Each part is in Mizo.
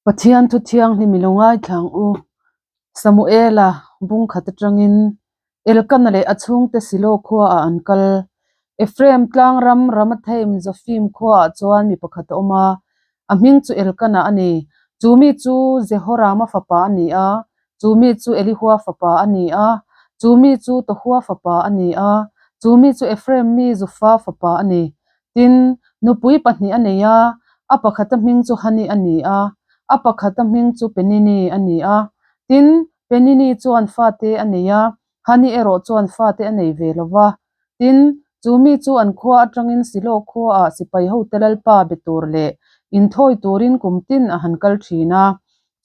Pathian thu thianghlim i lo ngaithla ang u. Samuela bung khat atangin Elkana leh a chhungte Silo khuaah an kal. Ephraim tlangram Ramathaim Zophim khuaah chuan mi pakhat a awm a, a hming chu Elkana a ni. Chu mi chu Jehorama fapa a ni a, chu mi chu Elihua fapa a ni a, chu mi chu Tohua fapa a ni a, chu mi chu Ephraim mi Zufa fapa a ni. Tin, nupui pahnih a nei a, a pakhata hming chu Hani a ni a, a pakhata hming chu Penini a ni a. Tin, Penini chuan fate a nei a, Hani erawh chuan fate a nei ve lo va. Tin, chu mi chu an khua atangin Silo khuaah sipai hote lalpa be tur leh inthawi turin kum tin a han kal thin a.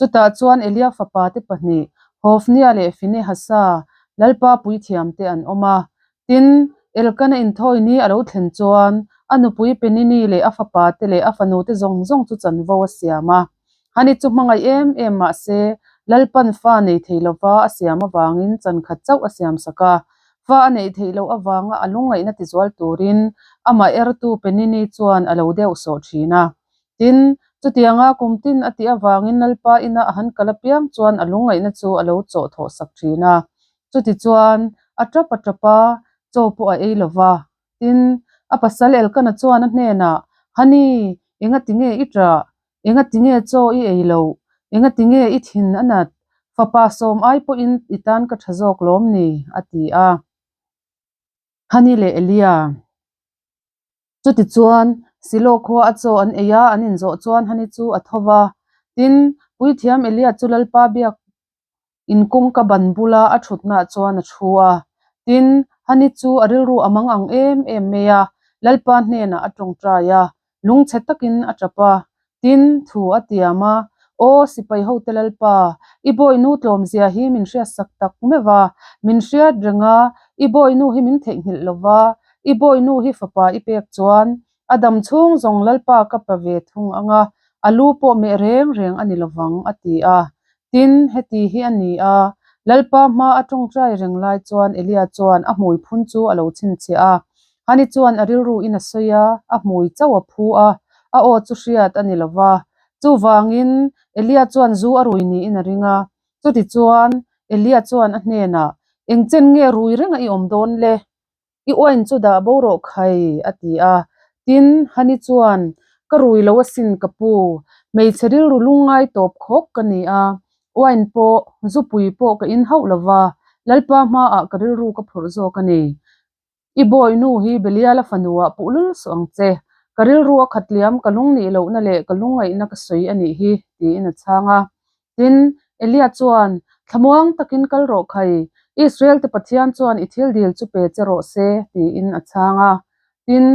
Chutah chuan Elia fapate pahnih, Hofnia leh Finehasa, lalpa puithiamte an awm a. Tin, Elkana inthawi ni a lo thlen chuan a nupui Penini leh a fapate leh a fanute zawng zawng chu chanvo a siam a. Hani chu hmangaih em em mah se, Lalpan fa nei thei lova a siam avangin chan khat chauh a siam sak a. Fa a neih theih loh avanga a lungngaihna tizual turin amah ertu Penini chuan a lo deuh sawh thin a. Tin, chutianga kum tin a tih avangin Lalpa ina a han kal apiang chuan a lungngaihna chu a lo chawh thawh sak thin a. Chutichuan, a tap a tap a, chaw pawh a ei lo va. Tin, a pasal Elkana chuan a hnenah, Hani, engati nge i ṭah? Engati nge chaw i ei loh? Engati nge i thin a nat? Fapa sawm ai pawhin i tan ka ṭha zawk lawm ni? a ti a. Hani leh Elia. Chutichuan, Silo khua a chaw an ei a, an inzawh chuan Hani chu a tho va. Tin, Puithiam Elia chu Lalpa biak in kawngka ban bula a thutnaah chuan a thu a. Tin, Hani chu a rilru a mang ang em em mai a, Lalpa hnenah a tawngtai a, lungchhe takin a tap a. Tin, thu a tiam a, Aw sipai hote Lalpa, i bawihnu tlawmzia hi min hriatsak tak meuh va, min hriat reng a, i bawihnu hi min theihnghilh lo va, i bawihnu hi fapa i pek chuan a dam chhung zawng Lalpa ka pa ve thung ang a, a lu pawh meh reng reng a ni lovang, a ti a. Tin, heti hi a ni a, Lalpa hma a tawngtai reng lai chuan Elia chuan a hmui phun chu a lo chhinchhiah a. Hani chuan a rilru in a sawi a, a hmui chauh a phu a, a aw chu hriat a ni lo va. Chuvangin, Elia chuan zu a rui niin a ring a. Chutichuan, Elia chuan a hnenah, Engchen nge rui renga i awm dawn le? I uain chu dah bo rawh khai, a ti a. Tin, Hani chuan, Ka rui lo asin ka pu, hmeichhe rilru lungngai tawp khawk ka ni a, uain pawh, zupui pawh ka in hauh lo va, Lalpa hmaah ka rilru ka phurh zawk a ni. I bawihnu hi Beliala fanuah puh lul suh ang che. Ka rilru a khat liam ka lungnih lohna leh ka lungngaihna ka sawi a nih hi, tiin a chhang a. Tin, Elia chuan, Thlamuang takin kal rawh khai, Israel-te Pathian chuan i thil dil chu pe che rawh se, tiin a chhang a. Tin,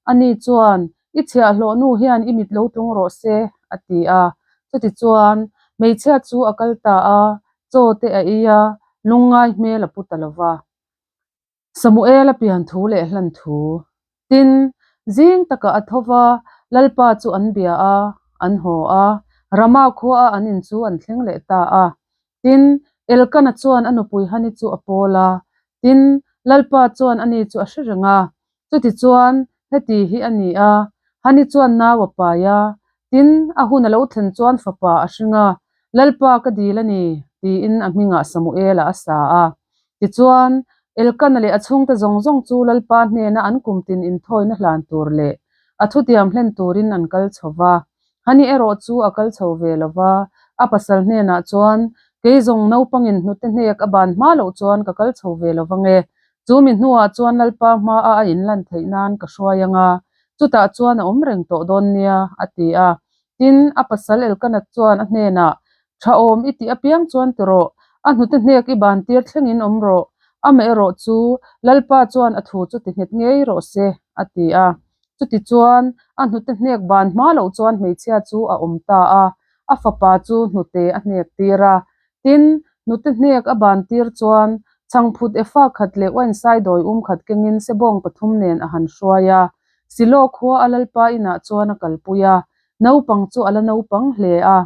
ani chuan, I chhiahhlawh nu hian i mit lo tlung rawh se, a ti a. Chutichuan, hmeichhia chu a kal ta a, chaw te a ei a, lungngai hmel a pu ta lo va. Samuela pian thu leh hlan thu. Tin, zing takah a tho va, Lalpa chu an bia a, an haw a, Rama khuaa an in chu an thleng leh ta a. Tin, Elkana chuan a nupui Hani chu a pawl a, tin, Lalpa chuan ani chu a hre reng a. Chutichuan, heti hi a ni a, Hani chuan nau a pai a, tin, a hun a lo thlen chuan fapa a hring a, Lalpa ka dil a ni, tiin a hmingah Samuela a sa a. Tichuan, Elkana leh a chhungte zawng zawng chu Lalpa hnena an kumtin inthawina hlan tur leh a thutiam hlen turin an kal chho va. Hani erawh chu a kal chho ve lo va, a pasal hnenah chuan, Kei zawng naupangin hnute hnek a ban hma loh chuan ka kal chho ve lo vang e. Chu mi hnuah chuan Lalpa hmaa a inlan theih nan ka hruai ang a, chutah chuan a awm reng tawh dawn nia, a ti a. Tin, a pasal Elkana chuan a hnenah, Tha awm i tih apiang chuan ti rawh, a hnute hnek i ban tir thlengin awm rawh, amaherawh chu Lalpa chuan a thu chu ti nghet ngei rawh se, a ti a. Chutichuan, a hnute hnek ban hma loh chuan hmeichhia chu a awm ta a, a fapa chu hnute a hnek tir a. Tin, hnute hnek a ban tir chuan chhangphut efa khat leh uain saidawi um khat kengin sebawng pathum nen a han hruai a. Silo khua a Lalpa inah chuan a kalpui a, naupang chu a la naupang hle a.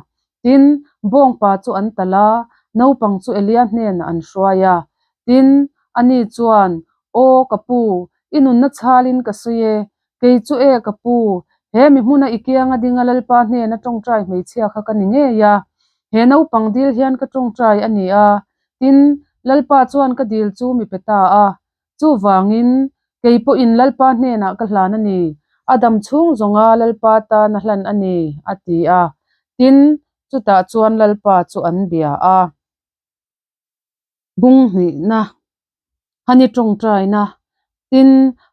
Tin, bawngpa chu an talh a, naupang chu Elia hnenah an hruai a. Tin, ani chuan, Aw, ka pu, i nunna chhalin ka sawi e, kei chu e ka pu, He mi hmuna i kianga dinga Lalpa hnena tawngtai hmeichhia kha ka ni ngei a, he naupang dil hian ka tawngtai a ni a, tin, Lalpa chuan ka dil chu mi pe ta a. Chuvangin, kei pawhin Lalpa hnenah ka hlan a ni, a dam chhung zawnga Lalpa tan a hlan a ni, a ti a. Tin, chutah chuan Lalpa chu an bia a. Bung hnihna, Hani tawngtaina, Tin,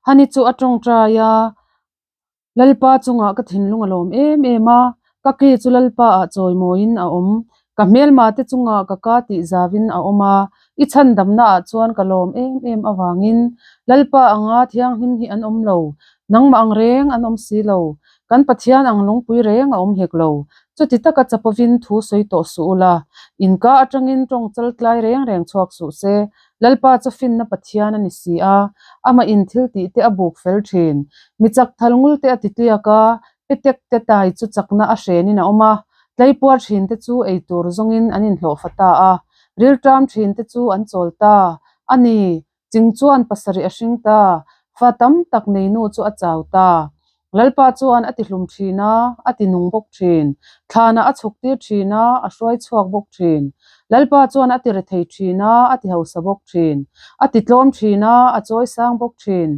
Hani chu a tawngtai a, Lalpa chungah ka thinlung a lawm em em a, ka ki chu Lalpa ah chawimawiin a awm, ka hmelma te chungah ka ka tih zavin a awm a, i chhandamna ah chuan ka lawm em em avangin Lalpa anga thianghlim hi an awm lo, nangmah ang reng an awm si lo, kan Pathian ang lungpui reng a awm hek lo, chuti taka chapovin thu sawi tawh suh ula, in ka atangin tawng chal tlai reng reng chhuak suh se, Lalpa chu finna Pathian a ni si a, amah in thil tih te a buk fel thin. Mi chak thal ngul te a ti tliak a, petek te tai chu chakna a hrenin a awm a, tleipuar thin te chu ei tur zawngin an inhlawhfa ta a, rilṭam thin te chu an chawl ta a ni. Ching chuan pasarih a hring ta, fa tam tak nei nu chu a chau ta. Lalpa chuan a ti hlum thin a, a ti nung bawk thin. Thlanah a chhuk tir thin a, a hruai chhuak bawk thin. Lalpa chuan a ti rethei thin a, a ti hausa bawk thin. A ti tlawm thin a, a chawi sang bawk thin.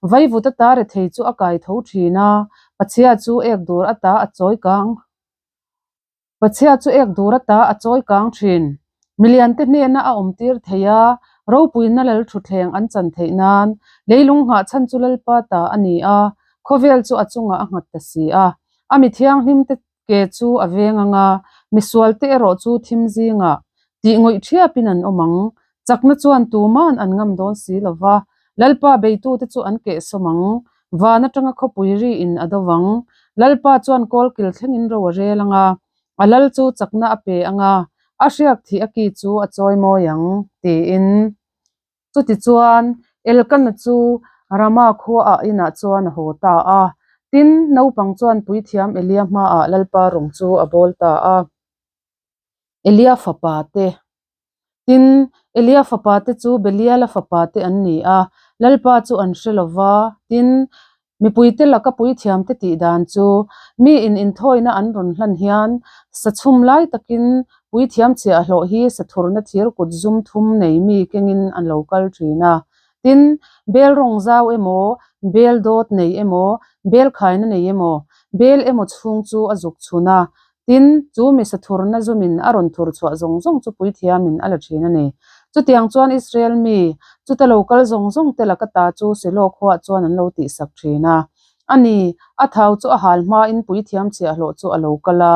Vaivut ata rethei chu a kai tho thin a, pachhia chu ek dur ata a chawi kang. Pachhia chu ek dur ata a chawi kang thin. Miliante hnena a awm tir thei a, ropuina lal thutthleng an chan theih nan leilung nghah chhan chu Lalpa ta a ni a, khawvel chu a chungah a nghat ta si a. A mi thianghlim te ke chu a veng ang a, misual te erawh chu thim zingah tih ngawih thiapin an awm ang. Chakna chuan tuman an ngam dawn si lo va, Lalpa beitute chu an kehsawm ang. Van atanga khawpui ri in a do vang. Lalpa chuan kawlkil thlengin ro a rel ang a, a lal chu chakna a pe ang a, a hriak thih a ki chu a chawi mawi ang, tiin. Chutichuan, Elkana chu Rama khuaah inah chuan a haw ta a. Tin, naupang chuan puithiam Elia hmaah Lalpa rawng chu a bawl ta a. Elia fapa te. Tin, Elia fapa te chu Beliala fapa te an ni a, Lalpa chu an hre lo va. Tin, mipuite laka puithiam te tih dan chu, mi in inthawina an rawn hlan hian, sa chhum lai takin puithiam chhiahhlawh hi sathurna thir kut zum thum nei mi kengin an lo kal thin a. Tin, bel rawng zau emaw, bel dawt nei emaw, bel khaina nei emaw, bel emaw chhung chu a zuk chhun a, Tin, chu mi sathurna zumin a rawn thur chhuah zawng zawng chu puithiamin a la thin a ni. Chutiang chuan Israel mi, chuta lo kal zawng zawng te laka ta chu Silo khuaah chuan an lo tihsak thin a. A ni, a thau chu a hal hmain puithiam chhiahhlawh chu a lo kal a.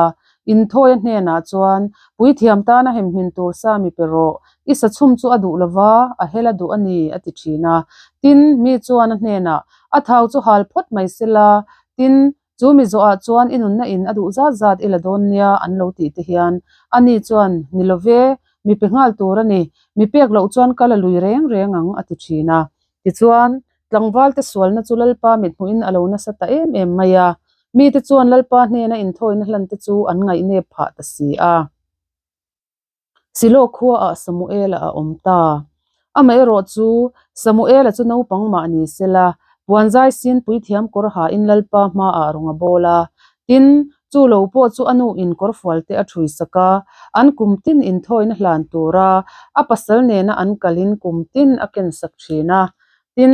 Inthawia hnenah chuan, Puithiam tana hemhmin tur sa mi pe rawh, i sachhum chu a duh lova, a hel a duh a ni, a ti thin a. Tin, mi chuan a hnenah, A thau chu hal phawt mai sela, tin, Chu mi zawhah chuan i nunna in a duh zat zat i la dawn nia an lo tih te hian ani chuan ni lo ve, mi pe nghal tur a ni, mi pek loh chuan ka la lui reng reng ang a ti thin a. Tichuan, tlangvalte sualna chu Lalpa mithmuhin a lo nasa ta em em mai a, mite chuan Lalpa hnena inthawina hlan te chu an ngaihnep phah ta si a. Silo khuaah Samuela a awm ta. Amaherawh chu, Samuela chu naupang mah ni sela, puanzai sin puithiam kawr hain Lalpa hmaah rawng a bawl a. Tin, chu lo pawh chu a nuin kawrfual te a ṭhui sak a, an kum tin inthawina hlan tura a pasal nena an kalin kum tin a ken sak ṭhin a. Tin,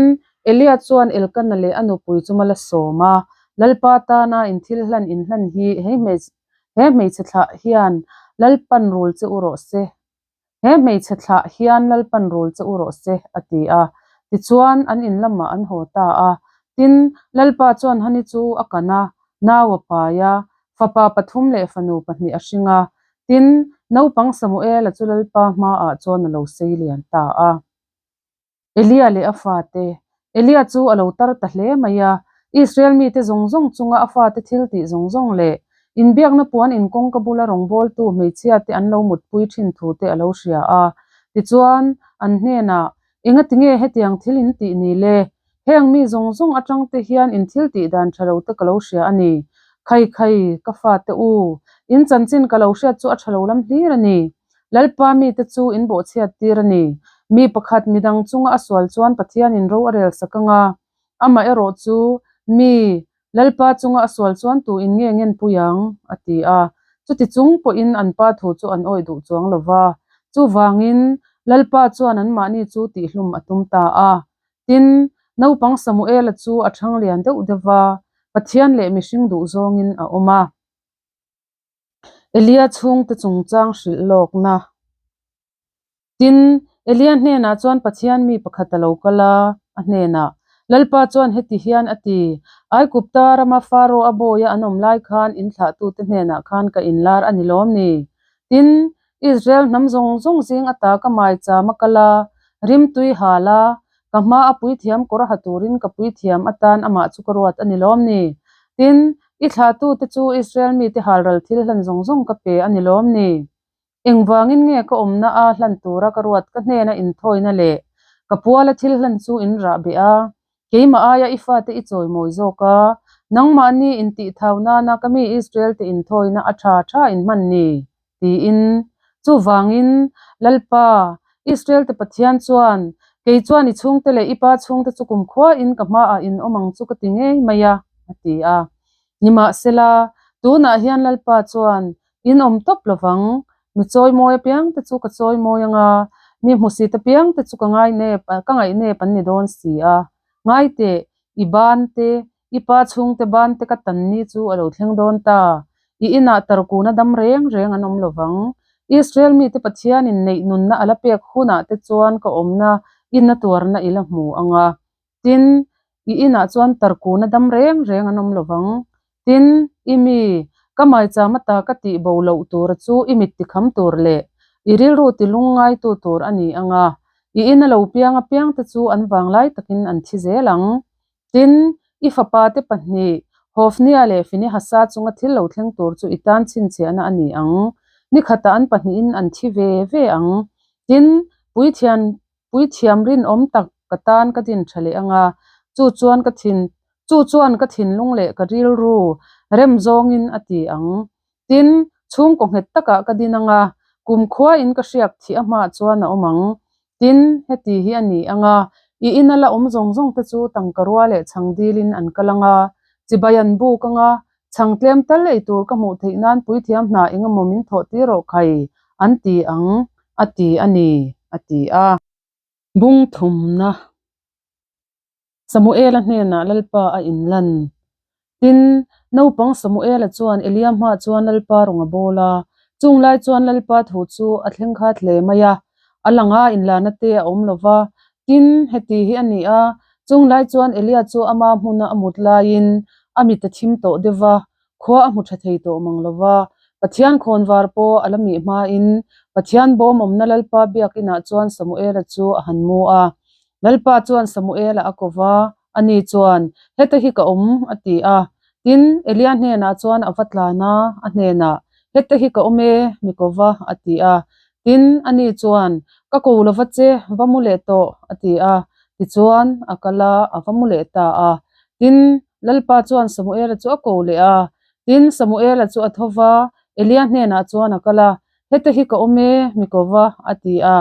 Elia chuan Elkana leh a nupui chu mal a sawm a, Lalpa tana inthil hlan inhlan hi hei hmeichhe He hmeichhe thlah hian Lalpan rul che u rawh se, He hmeichhe thlah hian Lalpan rul che u rawh se, a ti a. Tichuan, an in lamah an haw ta a. Tin, Lalpa chuan Hani chu a kan a, nau a pai a, fapa pathum leh fanu pahnih a hring a. Tin, naupang Samuela chu Lalpa hmaah chuan a lo sei lian ta a. Elia leh a fate. Elia chu a lo tar ta hle mai a, Israel mite zawng zawng chunga a fate thil tih zawng zawng leh inbiakna puan in kawngka bula rawngbawltu hmeichhia te an lo mutpui thin thu te a lo hria a. Tichuan, an hnenah, Engati nge hetiang thil in tih ni le? Heng mi zawng zawng atang te hian in thil tih dan tha lo te ka lo hria a ni. Khai khai, ka fate u, in chanchin ka lo hriat chu a tha lo lam hlir a ni. Lalpa mite chu in bawhchhiat tir a ni. Mi pakhat midang chunga a sual chuan Pathianin ro a rel sak ang a, amaherawh chu mi. Lalpa chunga a sual chuan tu in nge ngenpui ang? a ti a. Chuti chung pawhin an pa thu chu an awih duh chuang lo va. Chuvangin, Lalpa chuan anmahni chu tihhlum a tum ta a. Tin, naupang Samuela chu a ṭhang lian deuh deuh va, Pathian leh mihring duh zawngin a awm a. Elia chhungte chungchang hrilh lawkna. Tin, Elia hnenah chuan Pathian mi pakhat a lo kal a, a hnenah, Lalpa chuan heti hian a ti, Aigupta rama Faro a bawia an awm lai khan in thlahtute hnenah khan ka inlar a ni lawm ni? Tin, Israel hnam zawng zawng zing ata ka maicham a kal a, rimtui hal a, ka hma a puithiam kawr ha turin ka puithiam atan amah chu ka ruat a ni lawm ni? Tin, i thlahtute chu Israel mite halral thil hlan zawng zawng ka pe a ni lawm ni? Engvangin nge ka awmna a hlan tura ka ruat ka hnena inthawina leh ka puala thil hlan chu in rah beh a, keimah aia i fate i chawimawi zawk a, nangmahni intihthau nana ka mi Israel te inthawina a tha tha in hman ni? tiin. Chuvangin, Lalpa, Israel te Pathian chuan, Kei chuan i chhungte leh i pa chhungte chu kumkhuain ka hmaah in awm ang chu ka ti ngei mai a, a ti a. Nimahsela, tunah hian Lalpa chuan, In awm tawp lovang, mi chawimawi apiang te chu ka chawimawi anga, mi hmusit apiang te chu ka ngainep, ka ngaihnep an ni dawn si a. Ngaiteh, i ban te, i pa chhungte ban te ka tan ni chu a lo thleng dawn ta. I inah tarkuna dam reng reng an awm lovang. Israel mite Pathianin neih nunna a la pek hunah te chuan ka awmna ina tuarna i la hmu anga. Tin, i inah chuan tarkuna dam reng reng an awm lovang. Tin, i mi, ka maicham ata ka tih bo loh tura chu i mit tikham tur leh i rilru ti lungngaitu tur a ni ang a, i ina lo piang apiangte chu an vanglai takin an thi zel ang. Tin, i fapate pahnih, Hofnia leh Finehasa chunga thil lo thleng tur chu i tan chhinchhiahna a ni ang. Ni khatah an pahnihin an thi ve ve ang. Tin, puithian Puithiam rinawm tak ka tan ka din tha leh ang a, chu chuan ka thin chu chuan ka thinlung leh ka rilru rem zawngin a ti ang. Tin, chhungkaw nghet takah ka din ang a, kumkhuain ka hriak thih a hmaah chuan a awm ang. Tin, heti hi a ni ang a, i ina la awm zawng zawng te chu tangka rua leh chhang dilin an kal ang a, chibai an buk ang a, chhang tlem tal ei tur ka hmuh theih nan puithiam hna engemaw min thawh tir rawh khai, an ti ang. A ti a ni, a ti a. Bung thumna Samuela hnenah Lalpa a inlan. Tin, naupang Samuela chuan Elia hmaah chuan Lalpa rawn a bawl a. Chung lai chuan Lalpa thu chu a thleng khat hle mai a, a langa inlana te a awm lo va. Tin, heti hi a ni a, chung lai chuan Elia chu ama hmuna a mut laiin a mit a thim tawh deuh va, Khua a hmu tha thei tawh mang lo va, Pathian khawnvar pawh a la mih hmain Pathian bawm awmna Lalpa biakinah chuan Samuela chu a han mu a. Lalpa chuan Samuela a ko va, ani chuan, Heta hi ka awm, a ti a. Tin, Elia hnenah chuan a va tlan a, a hnenah, Heta hi ka awm e, mi ko va, a ti a. Tin, ani chuan, Ka ko lo va che, va mu leh tawh, a ti a. Tichuan, a kal a, a va mu leh ta a. Tin, Lalpa chuan Samuela chu a ko leh a. Tin, Samuela chu a tho va, Elia hnenah chuan a kal a, Heta hi ka awm e, mi ko va, a ti a.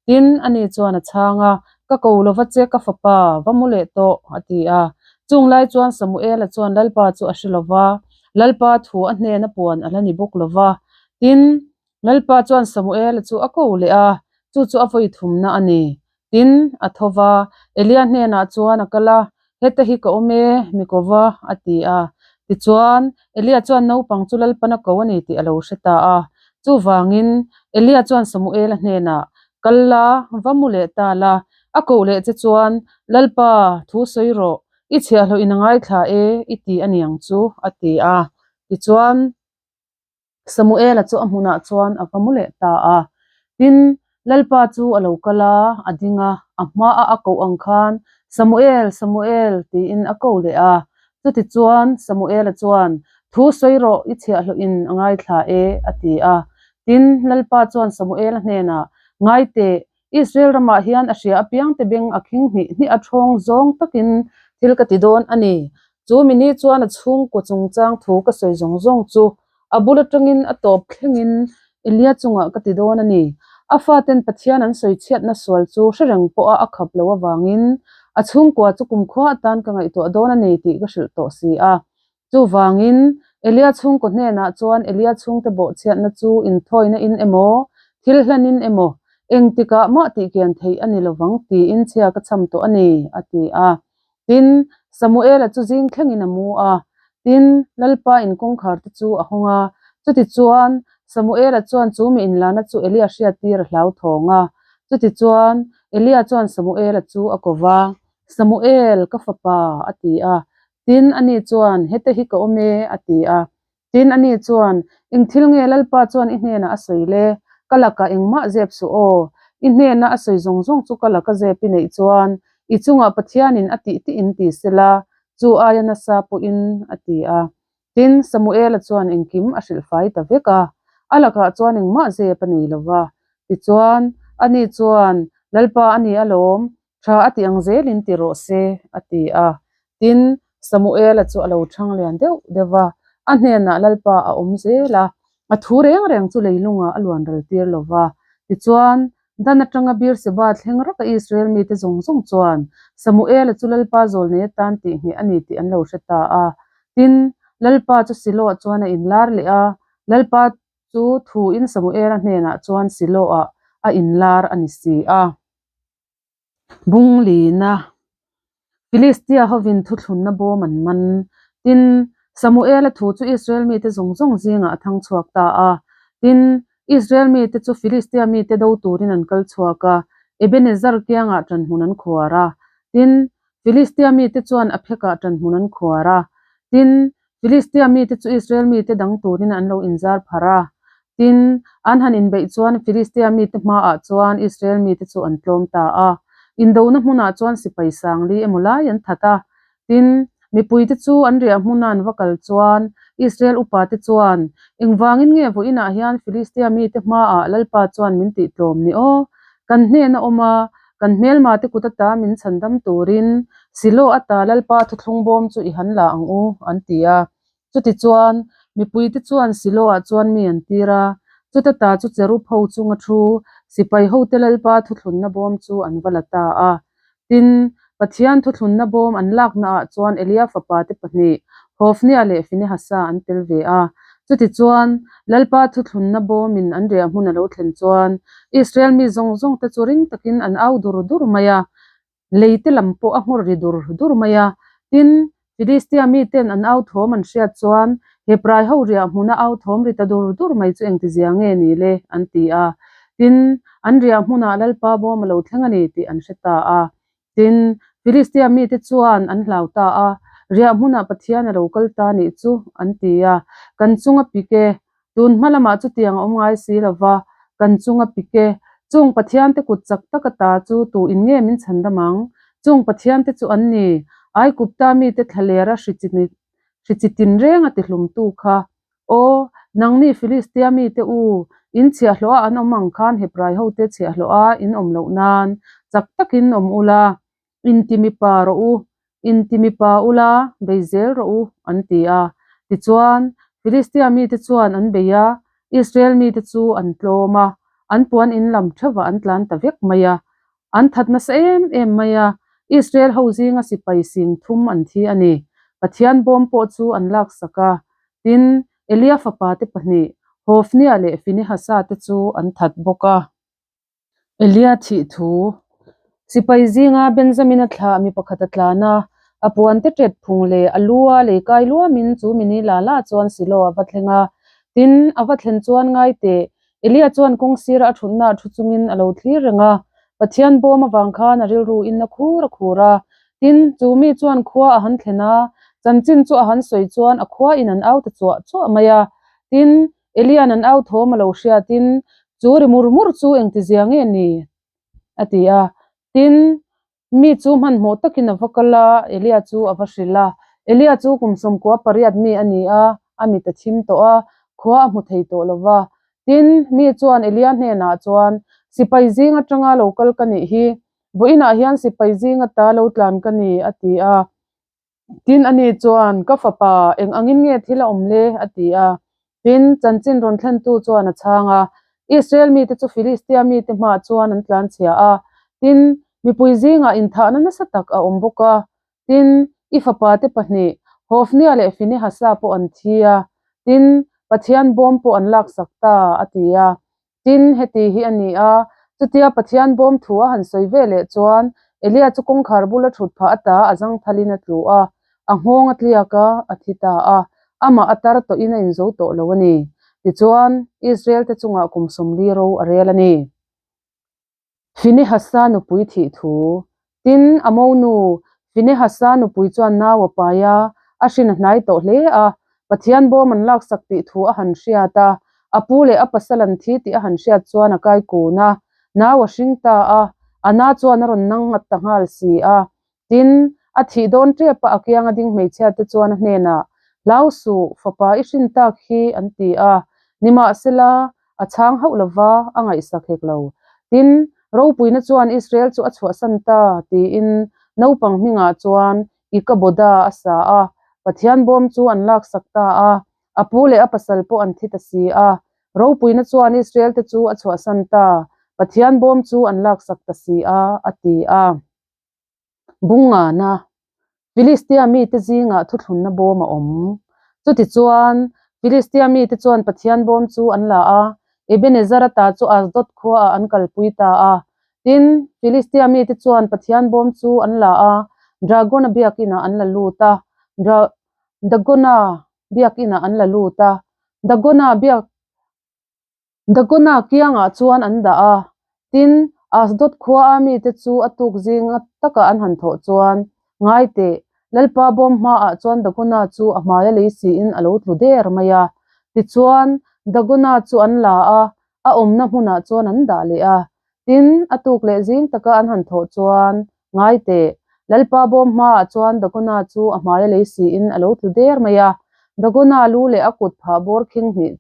Tin, ani chuan a chhang a, Ka ko lo va che, ka fapa, va mu leh tawh, a ti a. Chung lai chuan Samuela chuan Lalpa chu a hre lo va, Lalpa thu a hnena puan a la ni bawk lo va. Tin, Lalpa chuan Samuela chu a ko leh a, chu chu a vawi thumna a ni. Tin, a tho va, Elia hnenah chuan a kal a, Heta hi ka awm e, mi ko va, a ti a. Tichuan, Elia chuan naupang chu Lalpan a ko a ni tih a lo hre ta a. Chuvangin, Elia chuan Samuela hnenah, Kal la, va mu leh ta la, a koh leh che chuan, Lalpa, thu sawi rawh, i chhiahhlawhin a ngaithla e, i ti a niang chu, a ti a. Tichuan. Samuela chu a hmunah chuan a va mu leh ta a. Tin, Lalpa chu a lo kal a, a ding a, a hmaah a koh ang khan, Samuel, Samuel, tiin a ko leh a. Chutichuan, Samuela chuan, Thu sawi rawh, i chhiahhlawhin a ngaithla e, a ti a. Tin, Lalpa chuan Samuela hnenah, Ngai teh, Israel ramah hian a hria apiangte beng a khing hnih hnih a thawng zawng takin thil ka ti dawn a ni. Chu mini chuan a chhungkaw chungchang thu ka sawi zawng zawng chu a bul atangin a tawp thlengin Elia chungah ka ti dawn a ni. A faten Pathian an sawi chhiatna sual chu hre reng pawha a khap loh avangin a chhungkua chu kumkhua atan ka ngaihtuah dawn a ni tih ka hrilh tawh si a. Chuvangin, Elia chhungkaw hnenah chuan Elia chhungte bawhchhiatna chu inthawina in emaw, thil hlanin emaw, engtikah mah tihkian theih a ni lovang tiin chhia ka chham tawh a ni, a ti a. Tin, Samuela chu zing thlengin a mu a. Tin, Lalpa in kawngkhar te chu a hawng a. Chutichuan, Samuela chuan chu mi inlana chu Elia hriattir a hlauthawng a. Chutichuan, Elia chuan Samuela chu a ko va, Samuel, ka fapa, a ti a. Tin, ani chuan, Hete hi ka awm e, a ti a. Tin, ani chuan, Eng thil nge Lalpa chuan i hnenah a sawi le? Ka lakah engmah zep suh aw. I hnena a sawi zawng zawng chu ka laka zep i neih chuan, i chungah Pathianin a tih tih in ti sela, chu aia nasa pawhin, a ti a. Tin, Samuela chuan engkim a hrilhfai ta vek a, a lakah chuan engmah zep a nei lo va. Tichuan, ani chuan, Lalpa a ni alawm, Tha a ti ang zelin ti rawh se, a ti a. Tin, Samuela chu a lo chhang lian deuh deuh va, a hnenah Lalpa a awm zel a, a thu reng reng chu leilungah a luan ral tir lo va. Tichuan, Dan atanga Beerseba thleng raka Israel mite zawng zawng chuan Samuela chu Lalpa zawlnei atan tih ngheh a ni tih an lo hre ta a. Tin, Lalpa chu Siloah chuan a inlar leh a, Lalpa chu thuin Samuela hnenah chuan Siloah a inlar a ni si a. Bunglina, Filistia hovin thuthlunna bawm an man. Tin, Samuela thu chu Israel mite zawng zawng zingah a thang chhuak ta a. Tin, Israel mite chu Filistia mite do turin an kal chhuak a, Ebenezer kiangah ṭanhmun an khuar a. Tin, Filistia mite chuan Aphekah ṭanhmun an khuar a. Tin, Filistia mite chu Israel mite dang turin an lo inzar pharh a. Tin, an han inbeih chuan Filistia mite hmaah chuan Israel mite chu an tlawm ta a. Indona hmunah chuan sipai sangli emaw lai an that a. Tin, mipuite chu an riah hmuna an va kal chuan Israel upate chuan, Engvangin nge vawiinah hian Filistia mite hmaah Lalpa chuan min tihtlawm ni aw? Kan hnena awm a, Kan hmelmate kut ata min chhandam turin Silo ata Lalpa thuthlung bawm chu i han la ang u, an ti a. Chutichuan, mipuite chuan Silo-ah chuan mi an tir a, chuta ta chu cherub ho chunga thu sipai hote Lalpa thuthlunna bawm chu an va la ta a. Tin, Pathian thuthlunna bawm an laknaah chuan Elia fapate pahnih, Hofnia leh Finehasa an tel ve a. Chutichuan, Lalpa thuthlunna bawmin an riah hmun a lo thlen chuan, Israel mi zawng zawngte chu ring takin an au dur dur mai a, leite lam pawh a nghawr ri dur dur mai a. Tin, Filistia miten an au thawm an hriat chuan, Hebrai ho riah hmuna au thawm ri ta dur dur mai chu engtizia nge ni le? an ti a. Tin, an riah hmunah Lalpa bawm a lo thleng a ni tih an hre ta a. Tin, Filistia mite chuan an hlau ta a, Riah hmunah Pathian a lo kal ta nih chu, an ti a. Kan chunga pik e, tun hma lamah chutiang a awm ngai si lo va, kan chunga pik e, chung Pathiante kut chak taka ta chu tu in nge min chhan dam ang? Chung Pathiante chu an ni, Aigupta mite thlalera hri chi tinreng a tihlumtu kha. Aw, nangni Filistia mite u, in chhiahhlawh a an awm ang khan Hebrai hote chhiahhlawh a in awm loh nan chak takin awm ula, inti mipa rawh u, inti mipa ula, bei zel rawh u, an ti a. Tichuan, Filistia mite chuan an bei a, Israel mite chu an tlawm a, an puan in lam theuhah an tlan ta vek mai a. An that nasa em em mai a, Israel ho zinga sipai sing thum an thi a ni. Pathian bawm pawh chu an laksak a. Tin, Elia fapa te pahnih, Hofnia leh Finehasa te chu an that bawk a. Elia thih thu. Sipai zinga Benjamina thlah mi pakhat a tlan a, a puan te ṭet phung leh a lu a lei kai luamin chu mini la la chuan Silo a va thleng a. Tin, a va thlen chuan ngai teh, Elia chuan kawng sira a thutna a thu chungin a lo thlir reng a, Pathian bawm avang khan a rilru in a khur a khur a. Tin, chu mi chuan khua a han thlen a, chanchin chu a han sawi chuan a khua in an au ta chuah chuah mai a. Tin, Elia'n an au thawm a lo hriatin, Chu ri mur mur chu engtizia nge ni? a ti a. Tin, Mi chu hmanhmawh takin a va kal a, Elia chu a va hrilh a. Elia chu kum sawmkua pariat mi a ni a, a mit a thim tawh a, khua a hmu thei tawh lo va. Tin, mi chuan Elia hnenah chuan, Sipai zing atanga lo kal ka nih hi, vawiinah hian sipai zing ata lo tlan ka ni, a ti a. Tin, ani chuan, Ka fapa, eng angin nge thil a awm le? a ti a. Tin, chanchin rawn thlentu chuan a chhang a, Israel mite chu Filistia mite hmaah chuan an tlanchhia a, tin, mipui zingah inthahna nasa tak a awm bawk a. Tin, i fapate pahnih, Hofnia leh Finehasa pawh an thi a, tin, Pathian bawm pawh an laksak ta, a ti a. Tin, heti hi a ni a, chutia Pathian bawm thu a han sawi ve leh chuan Elia chu kawngkhar bula thut phah ata a zangthalin a tlu a, a nghawng a tliak a, a thi ta a, amah a tar tawhin a inzo tawh lo a ni. Tichuan, Israel-te chungah kum 40 ro a rel a ni. Finehasa nupui thih thu. Tin, a monu Finehasa nupui chuan nau a pai a, a hrin a hnai tawh hle a. Pathian bawm an laksak tih thu a han hriat a, a pu leh a pasal an thi tih a han hriat chuan a kai kun a, nau a hring ta a, a na chuan a rawn nang nghat ta nghal si a. Tin, a thih dawn tep a, a kianga ding hmeichhia te chuan a hnenah, Hlau suh, fapa i hrin tak hi, an ti a. Nimahsela, a chhang hauh lova, a ngaihsak hek lo. Tin, ropuina chuan Israel chu a chhuahsan ta, tiin naupang hmingah chuan Ikaboda a sa a. Pathian bawm chu an laksak ta a, a pu leh a pasal pawh an thi ta si a. Ropuina chuan Israel te chu a chhuahsan ta, Pathian bawm chu an laksak ta si a, a ti a. Bungana, Filistia mite zingah thuthlunna bawm a awm. Chutichuan, Filistia mite chuan Pathian bawm chu an la a, Ebenezer ata chu Asdod khuaah an kalpui ta a. Tin, Filistia mite chuan Pathian bawm chu an la a, Dragona biakinah an la lut a, Dra Dagona biakinah an la lut a, Dagona biak Dagona kiangah chuan an dah a, tin, Asdod khuaa mite chu a tuk zinga taka an han thawh chuan, Ngai teh, Lalpa bawm hmaah chuan Dagona chu a hmaia lei siin a lo tlu der mai a. Tichuan, Dagona chu an la a, a awmna hmunah chuan an dah leh a. Tin, a tuk leh zing taka an han thawh chuan, Ngai teh, Lalpa bawm hmaah chuan Dagona chu a hmaia lei siin a lo tlu der mai a. Dagona lu leh a kut phah bawr khing hnih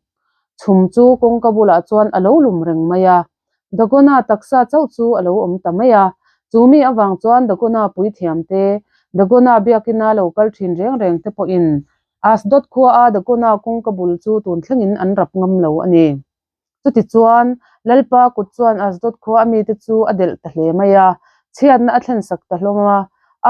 Chhum chu kawngka bulah chuan a lo lum reng mai a, Dagona taksa chauh chu a lo awm ta mai a. Chu mi avang chuan Dagona puithiam te, Dagona biakina lo kal thin reng reng te pawhin Asdod khuaa Dagona kawngka bul chu tun thlengin an rap ngam lo a ni. Chutichuan, Lalpa kut chuan Asdod khua a mite chu a delh ta hle mai a, chhiatna a thlensak ta hlawm a.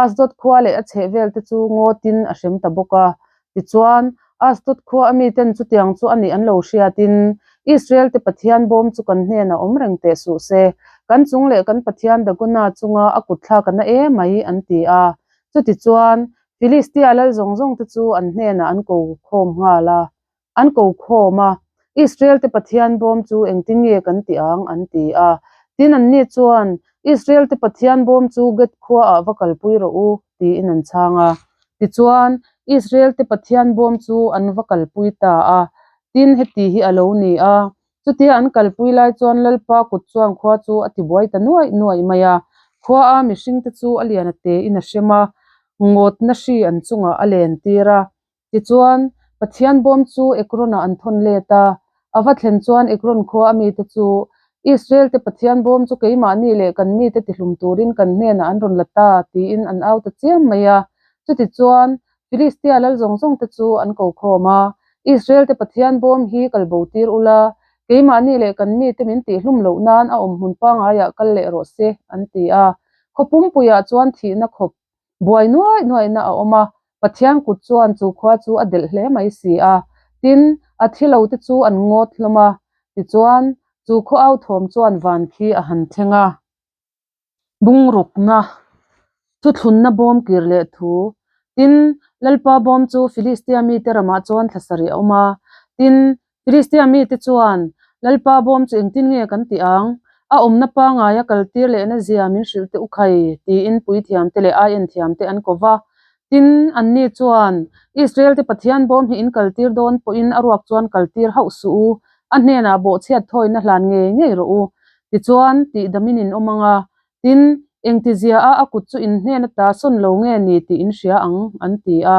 Asdod khua leh a chhehvel te chu ngawtin a hrem ta bawk a. Tichuan, Asdod khua a miten chutiang chu a nih an lo hriatin, Israel-te Pathian bawm chu kan hnenah awm reng teh suh se, kan chung leh kan Pathian Dagona chunga a kut thlak a na e mai, an ti a. Chutichuan, Filistia lal zawng zawngte chu an hnenah an ko khawm nghal a. An ko khawm a, Israel-te Pathian bawm chu engtin nge kan ti ang? an ti a. Tin, anni chuan, Israel-te Pathian bawm chu Geth khuaah va kalpui rawh u, tiin an chhang a. Tichuan, Israel-te Pathian bawm chu an va kalpui ta a. Tin, heti hi a lo ni a, chutia an kalpui lai chuan Lalpa kut chuan khua chu a tibuai ta nuaih nuaih mai a. Khuaa mihringte chu a lian a tein a hrem a, ngawtna hri an chungah a lentir a. Tichuan, Pathian bawm chu Ekron-ah an thawn let a. A va thlen chuan Ekron khua a mite chu, Israel-te Pathian bawm chu keimahni leh kan mite tihlum turin kan hnenah an rawn la ta, tiin an au ta chiam mai a. Chutichuan, Filistia lal zawng zawngte chu an ko khawm a, Israel-te Pathian bawm hi kal bo tir ula, keimahni leh kan mite min tihlum loh nan a awm hmun pangaiah kal leh rawh se, an ti a. Khaw pumpuiah chuan thihna khawp Buai nuaih nuaihna a awm a, Pathian kut chuan chu khua chu a delh hle mai si a. Tin, a thi lo te chu an ngawt hlawm a, tichuan, chu khaw au thawm chuan van khi a han thleng a. Bungrukna, Thuthlunna bawm kir leh thu. Tin, Lalpa bawm chu Filistia mite ramah chuan thla sarih a awm a. Tin, Filistia mite chuan, Lalpa bawm chu engtin nge kan tih ang? A awmna pangaia kaltir lehna zia min hrilh teh u khai, tiin puithiamte leh aienthiamte an ko va. Tin, anni chuan, Israelte Pathian bawm hi in kaltir dawn pawhin a ruak chuan kaltir hauh suh u, a hnenah bawhchhiat thawina hlan ngei ngei rawh u. Tichuan, tihdamin in awm ang a, Tin, engtizia a a kut chu in hnen ata sawn lo nge ni tih in hria ang, an ti a.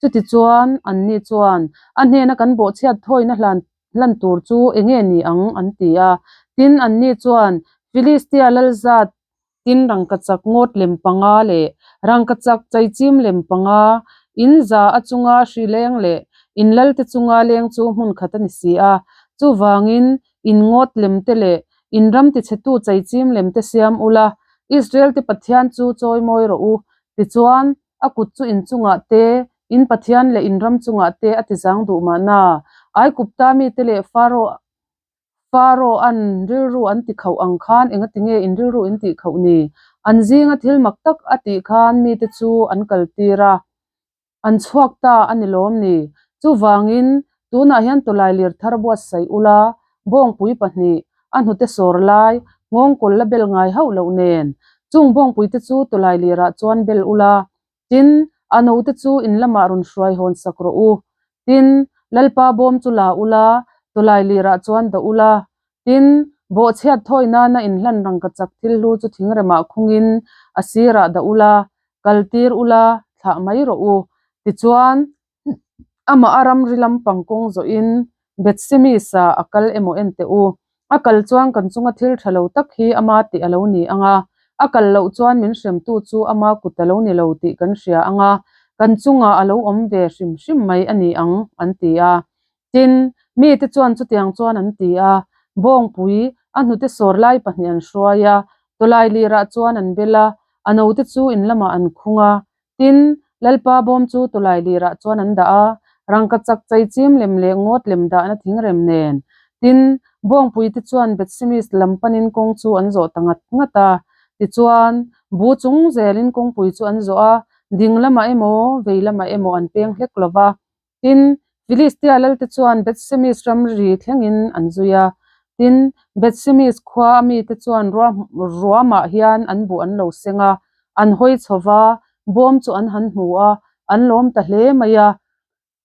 Chutichuan, anni chuan, A hnena kan bawhchhiat thawina hlan hlan tur chu enge ni ang? an ti a. Tin, anni chuan, Filistia lal zat tin rangkachak ngawt lem panga leh rangkachak chaichim lem panga, in za a chunga hri leng leh in lalte chunga leng chu hmun khat a ni si a. Chuvangin, in ngawt lem te leh In ram tichhetu chaichim lem te siam ula, Israel te Pathian chu chawi mawi rawh u. Tichuan, a kut chu in chungah te, In Pathian leh in ram chungah te a tizang duh mahna. Aigupta mite leh Faro Pharaoh-a'n rilru an ti khauh ang khan engatinge in rilru in tih khauh ni? An zinga thil mak tak a tih khan mite chu an kaltir a, an chhuak ta a ni lawm ni? Chuvangin, tunah hian tawlailir thar buatsaih ula, bawngpui pahnih, a hnute sawr lai, nghawngkawl la bel ngai hauh loh nen, chung bawngpuite chu tawlailirah chuan bel ula, Tin, a note chu in lamah rawn hruai hawn sak rawh u. Tin, Lalpa bawm chu la ula, tawlai lirah chuan dah ula. Tin, bawhchhiat thawi nana inhlan rangkachak thil hlu chu thingremah khungin a sirah dah ula, kal tir ula, thlah mai rawh u. Tichuan, Amah a ramri lampang kawng zawhin Bethsemes-ah a kal emaw en teh u. A kal chuan kan chunga thil tha lo tak hi ama tih a lo ni ang a, a kal loh chuan min hremtu chu ama kut a lo ni lo tih kan hria ang a, kan chungah a lo awm ve hrim hrim mai a ni ang, an ti a. Tin, mite chuan chutiang chuan an ti a, Bawngpui, a hnute sawr lai pahnih an hruai a, tawlai lirah chuan an bel a, a note chu in lamah an khung a, Tin, Lalpa bawm chu tawlai lirah chuan an dah a, rangkachak chaichim lem leh ngawt lem dahna thingrem nen. Tin, bawngpuite chuan Bethsemes lam panin kawng chu an zawh ta ngat ngat a. Tichuan, bu chung zelin kawngpui chu an zawh a, ding lamah emaw, vei lamah emaw an peng hlek lo va. Tin, Filistia lalte chuan Bethsemes ramri thlengin an zui a. Tin, Bethsemes khua a mite chuan ruamah hian an buh an lo seng a, an hawi chho va, bawm chu an han hmu a, an lawm ta hle mai a.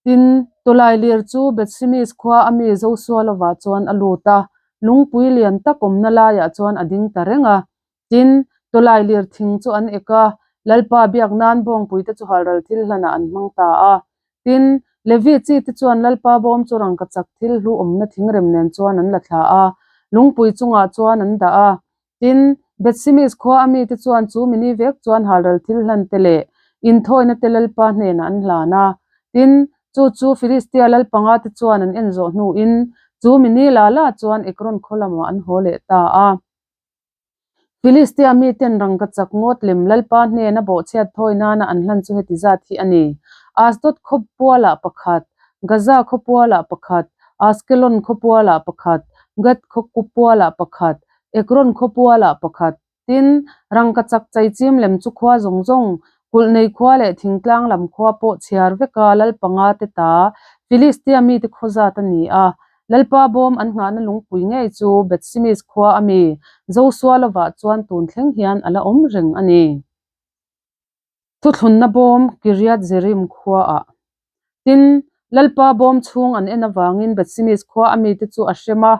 Tin, tawlailir chu Bethsemes khua a mi Joshua lovah chuan a lut a, lungpui lian tak awmna laiah chuan a ding ta reng a. Tin, tawlailir thing chu an ek a, Lalpa biak nan bawngpuite chu halral thil hlanah an hmang ta a. Tin, Levi chi te chuan Lalpa bawm chu rangkachak thil hlu awmna thingrem nen chuan an la thla a, lungpui chungah chuan an dah a. Tin, Bethsemes khua a mite chuan chu mini vek chuan halral thil hlan te leh inthawina te Lalpa hnenah an hlan a. Tin, chu chu Filistia lal panga te chuan an en zawh hnuin chu mini la la chuan Ekron khaw lamah an haw leh ta a. Filistia miten rangkachak ngawt lem Lalpa hnena bawhchhiat thawi nana an hlan chu heti zat hi a ni, Asdod khawpualah pakhat, Gaza khawpualah pakhat, Askelon khawpualah pakhat, Gath khawpualah pakhat, Ekron khawpualah pakhat. Tin, rangkachak chaichim lem chu khua zawng zawng, kulh nei khua leh thingtlang lam khua pawh chhiar veka lal panga te ta Filistia mite khaw zat a ni a. Lalpa bawm an nghahna lungpui ngei chu Bethsemes khua a mi Joshua lovah chuan tun thleng hian a la awm reng a ni. Thuthlunna bawm Kiriath Jearim khuaah. Tin, Lalpa bawm chhung an en avangin Bethsemes khua a mite chu a hrem a,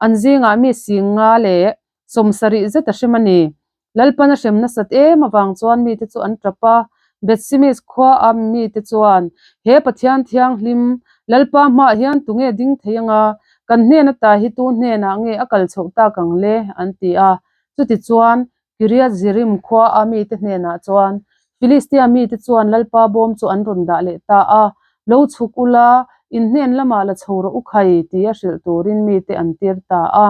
an zingah mi singa leh sawmsarih zet a hrem a ni. Lalpan a hrem nasat em avang chuan mite chu an tap a, Bethsemes khua a mite chuan, He Pathian thianghlim, Lalpa hmaah hian tunge ding thei anga, kan hnen ata hi tu hnenah nge a kal chhoh tak ang le? an ti a. Chutichuan, Kiriath Jearim khua a mite hnenah chuan, Filistia mite chuan Lalpa bawm chu an rawn dah leh ta a, Lo chhuk ula, in hnen lamah la chho rawh u khai, tia hrilh turin mite an tir ta a.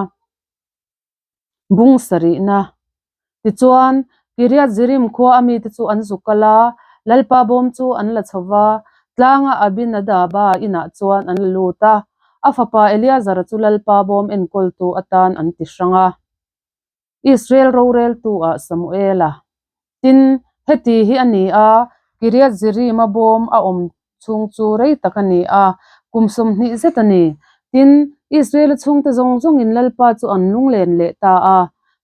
Bung sarihna. Tichuan, Kiriath Jearim khua a mite chu an zuk kal a, Lalpa bawm chu an la chho va, tlanga Abinadaba inah chuan an la lut a, a fapa Eleazara chu Lalpa bawm enkawltu atan an ti hrang a. Israel roreltu-ah Samuela. Tin, heti hi a ni a, Kiriath Jearim-a bawm a awm chhung chu rei tak a ni a, kum 20 zet a ni. Tin, Israela chhungte zawng zawngin Lalpa chu an lunglen leh ta a.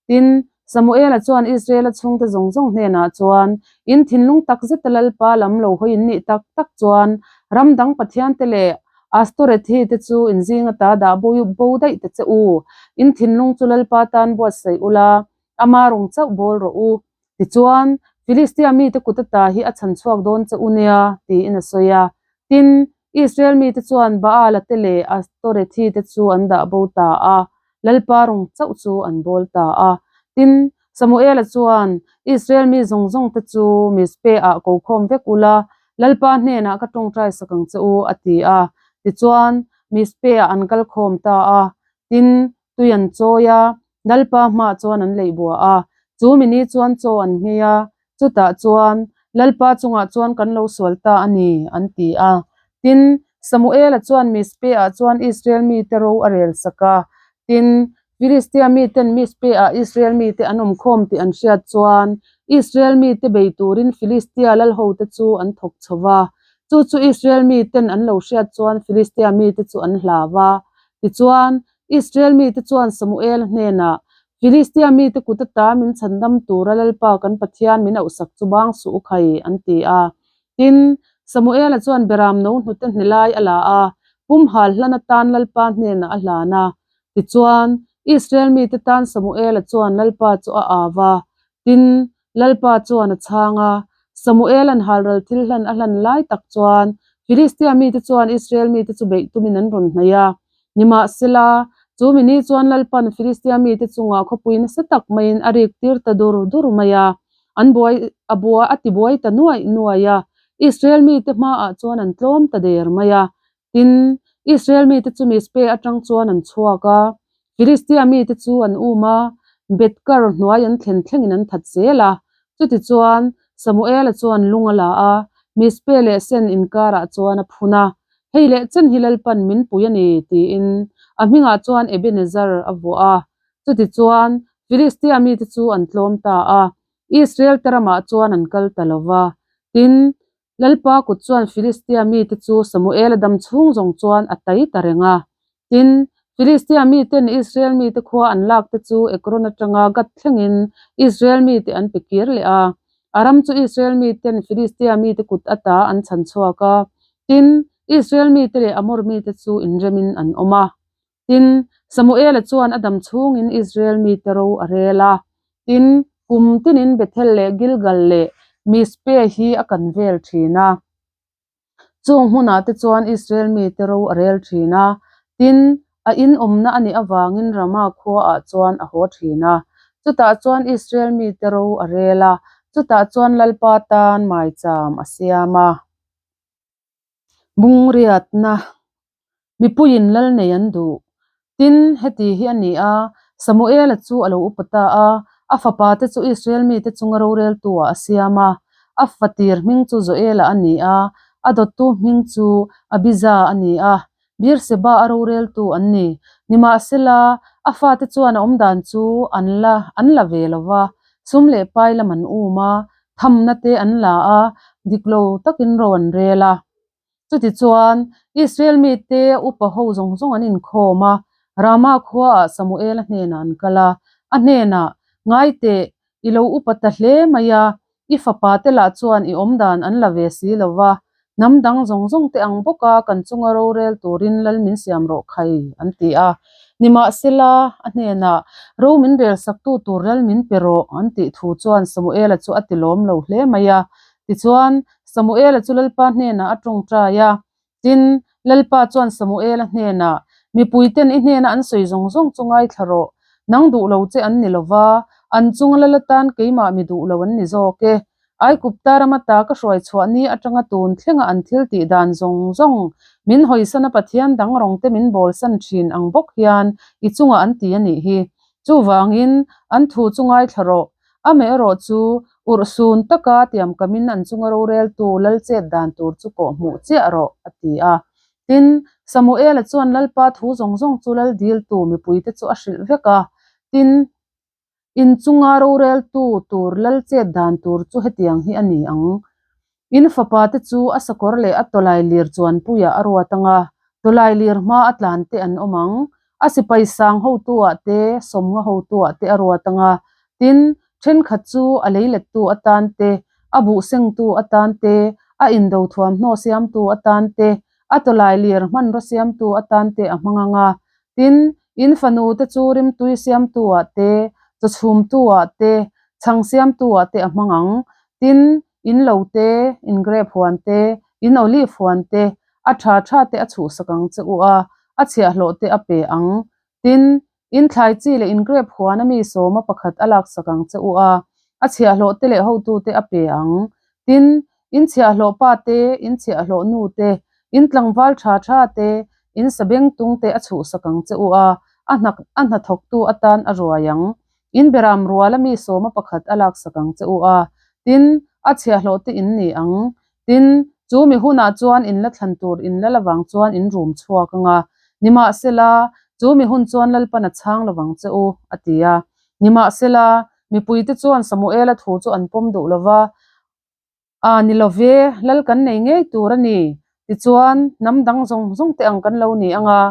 Tin, Samuela chuan Israela chhungte zawng zawng hnenah chuan, In thinlung tak zeta Lalpa lam lo hawi in nih tak tak chuan, ram dang pathiante leh Astorethi te chu in zinga ta dah bo bo daih ta che u. In thinlung chu Lalpa tan buatsaih ula, ama rawng chauh bawl rawh u. Tichuan, Filistia mite kut ata hi a chhan chhuak dawn che u nia, tiin a sawi a. Tin, Israel mite chuan Baala te leh Astorethi te chu an dah bo ta a, Lalpa rawng chauh chu an bawl ta a. Tin, Samuela chuan, Israel mi zawng zawng te chu Mizpeh-ah ko khawm vek ula, Lalpa hnenah ka tawngtai sak ang che u, a ti a. Tichuan, Mizpeh-ah an kal khawm ta a. Tin, tui an chawi a, Lalpa hmaah chuan an leih bua a. Chu mini chuan chaw an nghei a, chutah chuan Lalpa chungah chuan kan lo sual ta a ni, an ti a. Tin, Samuela chuan Mizpe-ah chuan Israel mite ro a rel sak a. Tin, Filistia miten Mizpe-ah Israel mite an awm khawm tih an hriat chuan, Israel mite bei turin Filistia lalhote chu an thawk chho va. Chu chu Israel miten an lo hriat chuan Filistia mite chu an hlau va. Tichuan, Israel mite chuan Samuela hnenah, Filistia mite kut ata min chhandam tura Lalpa kan Pathian min auhsak chu bang suh u khai, an ti a. Tin, Samuela chuan Beram no hnute hne lai a la a, pumhal hlan atan Lalpa hnenah a hlan a. Tichuan, Israel mite tan Samuela chuan Lalpa chu a au a. Tin, Lalpa chuan a chhang a, Samuela'n halral thil hlan a hlan lai tak chuan Filistia mite chuan Israel mite chu beih tumin an rawn hnaih a. Nimahsela, chu mi ni chuan Lalpa'n Filistia mite chungah khawpui nasa tak maiin a rik tir ta dur dur mai a, an buai a buai a ti buai ta nuaih nuaih a, Israel mite hmaah chuan an tlawm ta der mai a. Tin, Israel mite chu Mizpe atang chuan an chhuak a, Filistia mite chu an um a, Beth-kar hnuai an thlen thlengin an that zel a. Chutichuan, Samuela chuan lung a la a, Mizpe leh Sen inkarah chuan a phun a, Hei leh chen hi Lalpan min pui a ni, tiin a hmingah chuan Ebenezer a vuah a. Chutichuan, Filistia mite chu an tlawm ta a, Israel te ramah chuan an kal ta lo va. Tin, Lalpa kut chuan Filistia mite chu Samuela dam chhung zawng chuan a tai ta reng a. Tin, Filistia miten Israel mite khua an lak te chu Ekron atanga Gath thlengin Israel mite an pe kir leh a. A ram chu Israel miten Filistia mite kut ata an chhan chhuak a. Tin, Israel mite leh Amor mite chu inremin an awm a. Tin, Samuela chuan a dam chhungin Israel mite ro a rel a. Tin, kum tinin Bethel leh Gilgal leh Mizpe hi a kan vel thin a. Chung hmunah te chuan Israel mite ro a rel thin a. Tin, a in awmna a nih avangin Rama khuaah chuan a haw thin a. Chutah chuan Israel mite ro a rel a, chutah chuan Lalpa tan maicham a siam a. Bungriatna mipuiin lal nei an duh. Tin, heti hi a ni a, Samuela chu a lo upa ta a, a fapa te chu Israel mite chunga roreltu-ah a siam a. A fatir hming chu Joela a ni a, a dawttu hming chu Abija a ni a. Beerseba a roreltu an ni. Nimahsela, a fate chuan a awmdan chu an la an la ve lo va, sum leh pai lam an um a, thamna te an la a, dik lo takin ro an rel a. Chutichuan, Israel mite upa ho zawng zawng an inkhawm a, Rama khuaah Samuela hnenah an kal a, a hnenah, Ngaiteh, i lo upa ta hle mai a, I fapa te lah chuan i awmdan an la ve si lo va, hnam dang zawng zawng te ang bawka kan chunga rorel turin lal min siam rawh khai, an ti a. Nimahsela, a hnenah, Ro min rel saktu tur lal min pe rawh, an tih thu chuan Samuela chu a ti lawm lo hle mai a. Tichuan, Samuela chu Lalpa hnenah a tawngtai a. Tin, Lalpa chuan Samuela hnenah, Mipuiten i hnena an sawi zawng zawng chu ngaithla rawh. Nang duh lo che an ni lo va, an chunga lal atan keimah mi duh lo an ni zawk e. Aikupta rama ta ka hruai chhuah ni atanga tun thlenga an thil tih dan zawng zawng, min hawisana Pathian dang rawng te min bawlsan thin ang bawk hian i chungah an ti a nih hi. Chuvangin, an thu chu ngaithla rawh. Amaherawh chu, urhsun taka tiamkamin an chunga roreltu lal chet dan tur chu kawh hmuh chiah rawh, a ti a. Tin, Samuela chuan Lalpa thu zawng zawng chu lal diltu mipuite chu a hrilh vek a. Tin, in chunga roreltu tur lal chet dan tur chu hetiang hi a ni ang. In fapa te chu a sakawr leh a tawlai lir chuanpuiah a ruat ang a, tawlai lir hma a tlan te an awm ang. A sipai sang hotuah te, sawmnga hotuah te a ruat ang a. Tin, thenkhat chu a leilettu atan te, a buhsengtu atan te, a indo thuamhnaw siamtu atan te, a tawlai lir hmanraw siamtu atan te a hmang ang a. Tin, in fanu te chu rimtui siamtuah te, chawchhumtuah te, chhang siamtuah te a hmang ang. Tin, in lo te, in grape huan te, in olive huan te, a tha tha te a chhuhsak ang che u a, a chhiahhlawh te a pe ang. Tin, in thlai chi leh in grape huan a mi sawma pakhat a laksak ang che u a, a chhiahhlawh te leh hotu te a pe ang. Tin, in chhiahhlawh pa te, in chhiahhlawh nu te, in tlangval tha tha te, in sabengtung te a chhuhsak ang che u a, a hna a hnathawktu atan a ruai ang. In beram rual a mi sawma pakhat a laksak ang che u a. Tin, a chhiahhlawhte in ni ang. Tin, chu mi hunah chuan in la thlan tur in lal avang chuan in rum chhuak ang a. Nimahsela, chu mi hun chuan Lalpan a chhang lovang che u, a ti a. Nimahsela, mipuite chuan Samuela thu chu an pawm duh lo va, A ni lo ve, lal kan nei ngei tur a ni. Tichuan, hnam dang zawng zawng te ang kan lo ni ang a.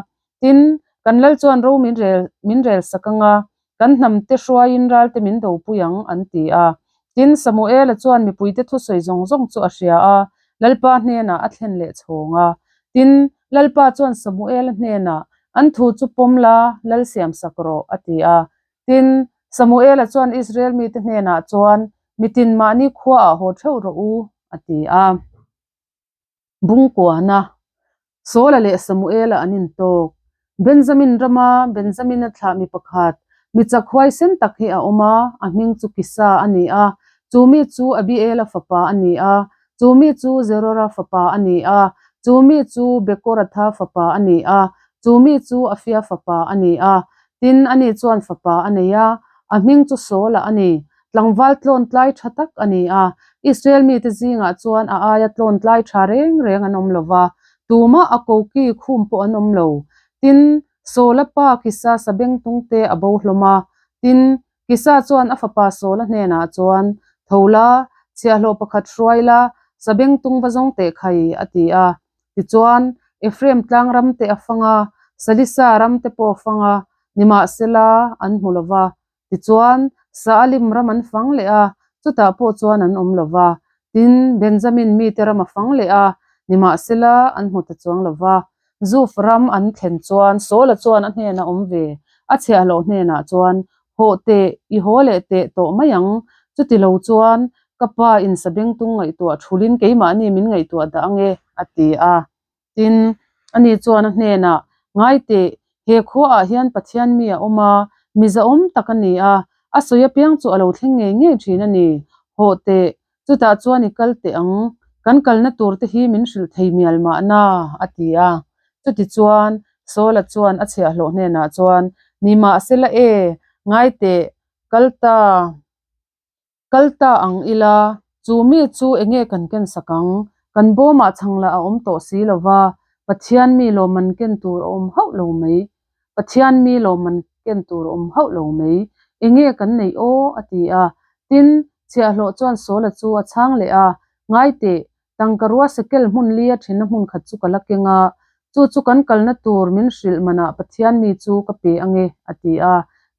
Tin, kan lal chuan ro min rel min rel sak ang a, kan hnam te hruaiin ral te min dopui ang, an ti a. Tin, Samuela chuan mipuite thusawi zawng zawng chu a hria a, Lalpa hnenah a thlen leh chhawng a. Tin, Lalpa chuan Samuela hnenah, An thu chu pawm la, lal siam sak rawh, a ti a. Tin, Samuela chuan Israel mite hnenah chuan, Mitin mahni khuaah haw theuh rawh u, a ti a. Bungkuana, Saula leh Samuela an intawk. Benjamin rama Benjamina thlah mi pakhat, mi chak huaisen tak hi a awm a, a hming chu Kisa a ni a. Chu mi chu Abiela fapa a ni a, chu mi chu Zerora fapa a ni a, chu mi chu Bekoratha fapa a ni a, chu mi chu Afia fapa a ni a. Tin, ani chuan fapa a nei a, a hming chu Saula a ni. Tlangval tlawntlai tha tak a ni a, Israel mite zingah chuan a aia tlawntlai tha reng reng an awm lo va, tumah a koki khum pawh an awm lo. Tin, Saula pa Kisa sabengtungte a bo hlawm a. Tin, Kisa chuan a fapa Saula hnenah chuan, Tho la, chhiahhlawh pakhat hruai la, sabengtung va zawng teh khai, a ti a. Tichuan, Ephraim tlang ram te a fang a, Salisa ram te pawh a fang a, nimahsela, an hmu lo va. Tichuan, Saalim ram an fang leh a, chutah pawh chuan an awm lo va. Tin, Benjamin mite ram a fang leh a, nimahsela, an hmu ta chuang lo va. Zuf ram an thlen chuan Saula chuan a hnena awm ve a chhiahhlawh hnenah chuan, Hawh teh, i haw leh teh tawh mai ang. Chuti lo chuan ka pa in sabengtung ngaihtuah thulin keimahni min ngaihtuah dah ange, a ti a. Tin, ani chuan a hnenah, Ngai teh, he khuaah hian Pathian mi a awm a, mi zahawm tak a ni a, a sawi apiang chu a lo thleng ngei ngei thin a ni. Hawh teh, Chutah chuan i kal teh ang, kan kalna tur te hi min hrilh thei mial mahna, a ti a. Chutichuan, Saula chuan a chhiahhlawh hnenah chuan, Ni mahsela e, ngai teh, kal ta, kal ta ang ila, chu mi chu enge kan ken sak ang? Kan bawmah chhanglah a awm tawh si lo va, Pathian mi lawmman ken tur a awm hauh lo mai. Pathian mi lawmman ken tur a awm hauh lo mai. Enge kan neih aw? a ti a. Tin, chhiahhlawh chuan Saula chu a chhang leh a, Ngai teh, tangka rua sekel hmun li a thenna hmun khat chu ka la keng a, chu chu kan kalna tur min hrilh manah Pathian mi chu ka pe ange, a ti a.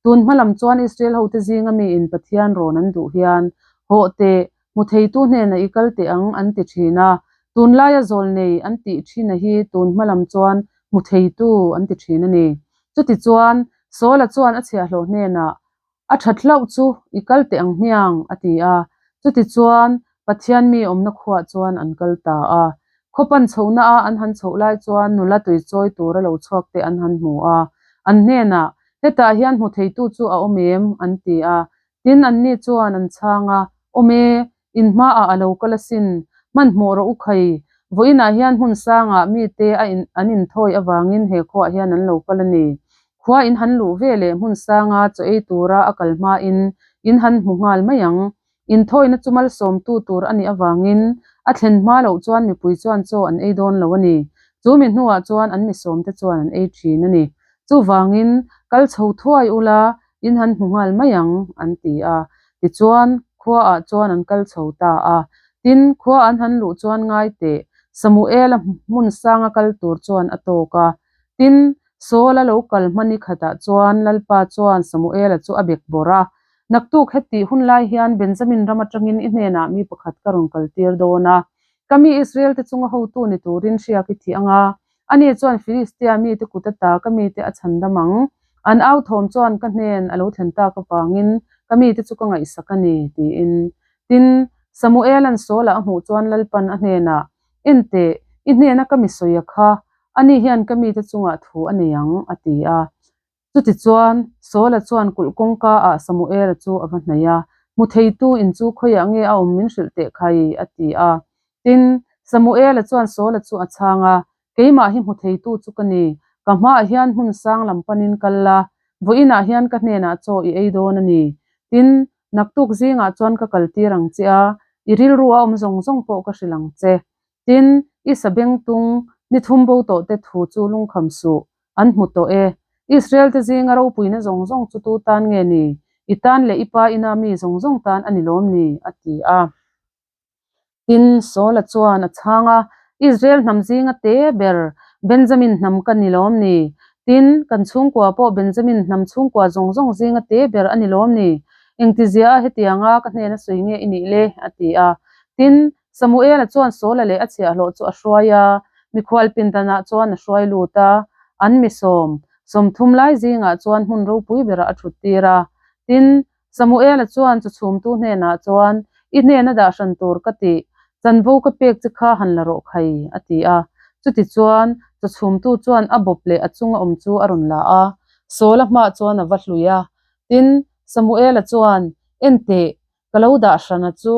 Tun hma lam chuan Israel hote zinga miin Pathian rawn an duh hian, Hawh teh, hmu theitu hnenah i kal teh ang, an ti thin a. Tunlaia zawl nei an tih thina hi tun hma lam chuan hmu theitu an ti thin a ni. Chutichuan, Saula chuan a chhiahhlawh hnenah, A that hlauh chu i kal teh ang hmiang, a ti a. Chutichuan, Pathian mi awmna khuaah chuan an kal ta a. Khaw pan chhohna a an han chhoh lai chuan nula tui chawi tura lo chhuak te an han hmu a. An hnenah, Hetah hian hmu theitu chu a awm em? an ti a. Tin, anni chuan an chhang a, Awm e, in hmaah a lo kal asin, hmanhmawh rawh u khai, vawiinah hian hmun sangah mite a in an inthawi avangin he khuaah hian an lo kal a ni. Khua in han luh ve leh hmun sanga chaw ei tura a kal hmain in han hmu nghal mai ang. Inthawina chu malsawmtu tur a nih avangin a thlen hma loh chuan mipui chuan chaw an ei dawn lo a ni. Chu mi hnuah chuan an misawmte chuan an ei thin a ni. Chuvangin, kal chho thuai ula, In han hmu nghal mai ang, an ti a. Tichuan, khuaah chuan an kal chho ta a. Tin, khua an han luh chuan ngai teh, Samuela hmun sanga kal tur chuan a tawk a. Tin, Saul-a lo kal hma ni khatah chuan Lalpa chuan Samuela chu a bek bawrh a, Naktuk hetih hun lai hian Benjamin ram atangin i hnenah mi pakhat ka rawn kaltir dawn a. Ka mi Israel-te chunga hotu ni turin hriak i thih ang a, Ani chuan Filistia mite kut ata ka mite a chhan dam ang. An au thawm chuan ka hnen a lo thlen tak avangin ka mite chu ka ngaihsak a ni, tiin. Tin, Samuela'n Saula a hmuh chuan Lalpan a hnenah, En teh, i hnena ka mi sawi a kha, ani hian ka mite chungah thu a nei ang, a ti a. Chutichuan, Saula chuan kulh kawngka ah Samuela chu a va hnaih a, Hmu theitu in chu khawiah nge a awm min hrilh teh khai? a ti a. Tin, Samuela chuan Saula chu a chhang a, Keimah hi hmu theitu chu ka ni, ka hmaah hian hmun sang lam panin kal la, vawiinah hian ka hnenah chaw i ei dawn a ni. Tin, naktuk zingah chuan ka kaltir ang che a, I rilru a awm zawng zawng pawh ka hrilh ang che. Tin, i sabengtung ni thum bo tawhte thu chu lungkham suh, an hmu tawh e. Israel-te zinga ropuina zawng zawng chu tu tan nge ni? I tan leh i pa ina mi zawng zawng tan a ni lawm ni? a ti a. Tin, Saula chuan a chhang a, Israel hnam zinga te ber Benjamin hnam ka ni lawm ni? Tin, kan chhungkua pawh Benjamin hnam chhungkua zawng zawng zinga te ber a ni lawm ni? Engtizia a hetianga ka hnena sawi nge i nih le? a ti a. Tin, Samuela chuan Saula leh a chhiahhlawh chu a hruai a, mikhual pindanah chuan a hruai lut a, an mi sawm, 30 lai zingah chuan hmun ropui berah a thuttir a. Tin, Samuela chuan chu chhumtu hnenah chuan, I hnena dah hran tur ka tih, chanvo ka pek che kha han la rawh khai, a ti a. Chutichuan, chaw chhumtu chuan a bawp leh a chunga awm chu a rawn la a, Saula hmaah chuan a va hlui a. Tin, Samuela chuan, En teh, ka lo dah hrana chu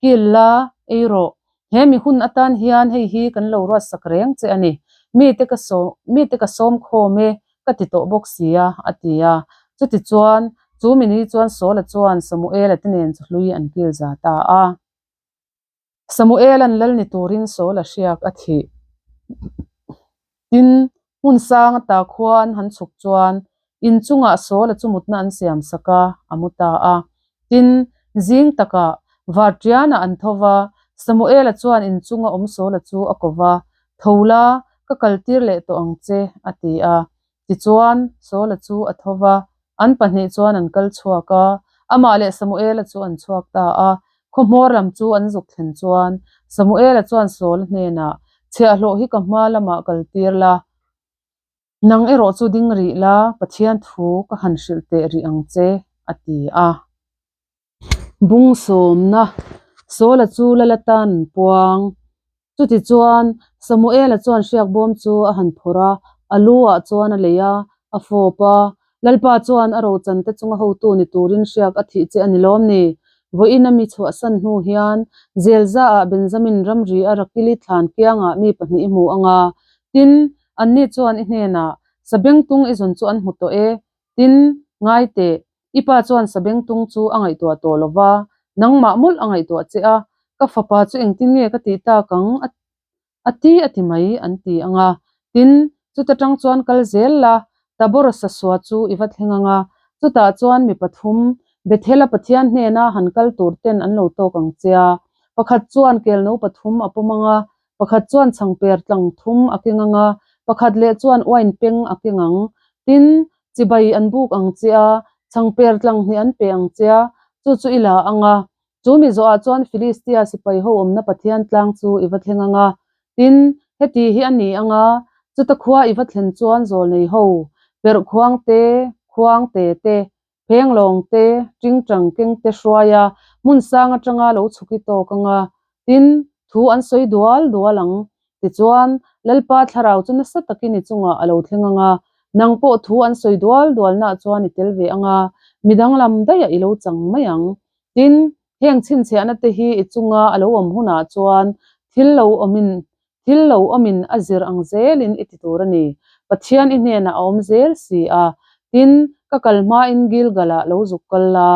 kil la, ei rawh. He mi hun atan hian hei hi kan lo ruatsak reng che a ni. Mite ka sawm, mite ka sawm khawm e, ka ti tawh bawk si a, a ti a. Chutichuan, chu mi ni chuan Saula chuan Samuela te nen chawhlui an kil za ta a. Samuela'n lal ni turin Saula hriak a thih. Tin, hmun sang ata khua an han chhuk chuan in chungah Saula chu mutna an siam sak a, a mu ta a. Tin, zing takah Varṭianah an tho va, Samuela chuan in chunga awm Saula chu a ko va, Tho la, ka kaltir leh tawh ang che, a ti a. Tichuan, Saula chu a tho va, an pahnih chuan an kal chhuak a, amah leh Samuela chu an chhuak ta a. Khaw hmawr lam chu an zuk thlen chuan, Samuela chuan Saula hnenah, Chhiahhlawh hi ka hma lamah kaltir la, nang erawh chu ding rih la, Pathian thu ka han hrilh teh rih ang che, a ti a. Bung sawmna Saula chu lal atan an puang. Chutichuan, Samuela chuan hriakbawm chu a han phawrh a, a lu ah chuan a lei a, a fawp a. Lalpa chuan a rochante chunga hotu ni turin hriak a thih che a ni lawm ni? Vawiin a mi chhuahsan hnu hian Zelzaah Benjamin ramri a Rakili thlan kiangah mi pahnih i hmu ang a. Tin, anni chuan i hnenah, Sabengtung i zawn chu an hmu tawh e. Tin, ngai teh, I pa chuan sabengtung chu a ngaihtuah tawh lo va, nangmah mawlh a ngaihtuah che a, ka fapa chu engtin nge ka tih tak ang? A ti a ti mai, an ti ang a. Tin, chuta tang chuan kal zel la, Tabor sasua chu i va thleng ang a, chutah chuan mi pathum, Bethel-a Pathian hnena han kal tur ten an lo tawk ang che a. Pakhat chuan kelno pathum a pawm ang a, pakhat chuan chhangper tlang thum a keng ang a, pakhat leh chuan uain peng a keng ang. Tin, Chibai an buk ang che a, chhangper tlang hnih an pe ang che a, chu chu i la ang a. Chu mi zawhah chuan Filistia sipai ho awmna Pathian tlang chu i va thleng ang a. Tin, heti hi a ni ang a, chuta khua i va thlen chuan zawlnei ho, perh khuang te, khuang te te, phenglawng te, tingtang keng te hruai a, hmun sang atanga lo chhuk i tawk ang a. Tin, thu an sawi dual dual ang. Tichuan, Lalpa thlarau chu nasa takin i chungah a lo thleng ang a, nang pawh thu an sawi dual dualnaah chuan i tel ve ang a, mi danglam daihah i lo chang mai ang. Tin, heng chhinchhiahna te hi i chunga a lo awm hunah chuan thil lo awmin thil lo awmin a zir ang zelin i ti tur a ni. Pathian i hnenah a awm zel si a. Tin, ka kal hmain Gilgal-ah lo zuk kal la,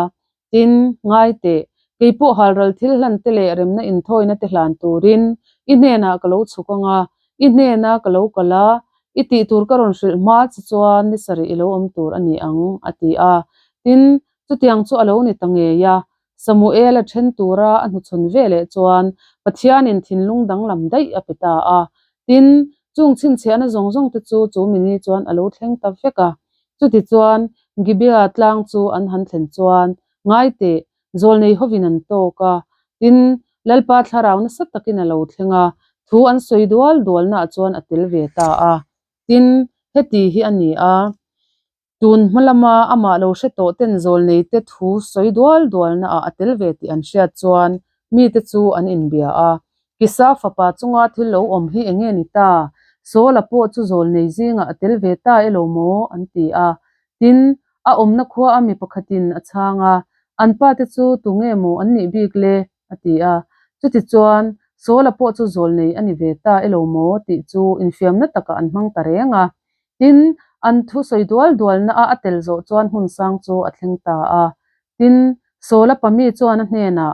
Tin, ngai teh, kei pawh halral thil hlan te leh remna inthawina te hlan turin i hnenah ka lo chhuk ang a, i hnena ka lo kal a, i tih tur ka rawn hrilh hma che chuan ni sarih i lo awm tur a ni ang, a ti a. Tin, chutiang chu a lo ni ta ngei a. Samuel-a then tura a hnuchhawn veleh chuan Pathianin thinlung danglam daih a pe ta a. Tin, chung chhinchhiahna zawng zawng te chu chu mini chuan a lo thleng ta vek a. Chutichuan, Gibeah tlang chu an han thlen chuan, Ngai teh, zawlnei hovin an tawk a, tin, Lalpa thlarau nasa takin a lo thleng a, thu an sawi dual dualnaah chuan a tel ve ta a. Tin, heti hi a ni a, tun hma lama amah lo hre tawh ten zawlneite thu sawi dual dualnaah a tel ve tih an hriat chuan mite chu an inbia a. Kisa fapa chunga thil lo awm hi enge ni ta? Saula pawh chu zawlnei zingah a tel ve ta elo maw? an ti a. Tin, a awmna khua a mi pakhatin a chhang a, An pate chu tunge maw an nih bik le? a ti a. Chutichuan, Saula pawh chu zawlnei a ni ve ta elo maw? tih chu infiamna takah an hmang ta reng a. Tin, an thu sawi dual dualna a a tel zawh chuan hmun sang chu a thleng ta a. Tin, Saula pami chuan a hnenah.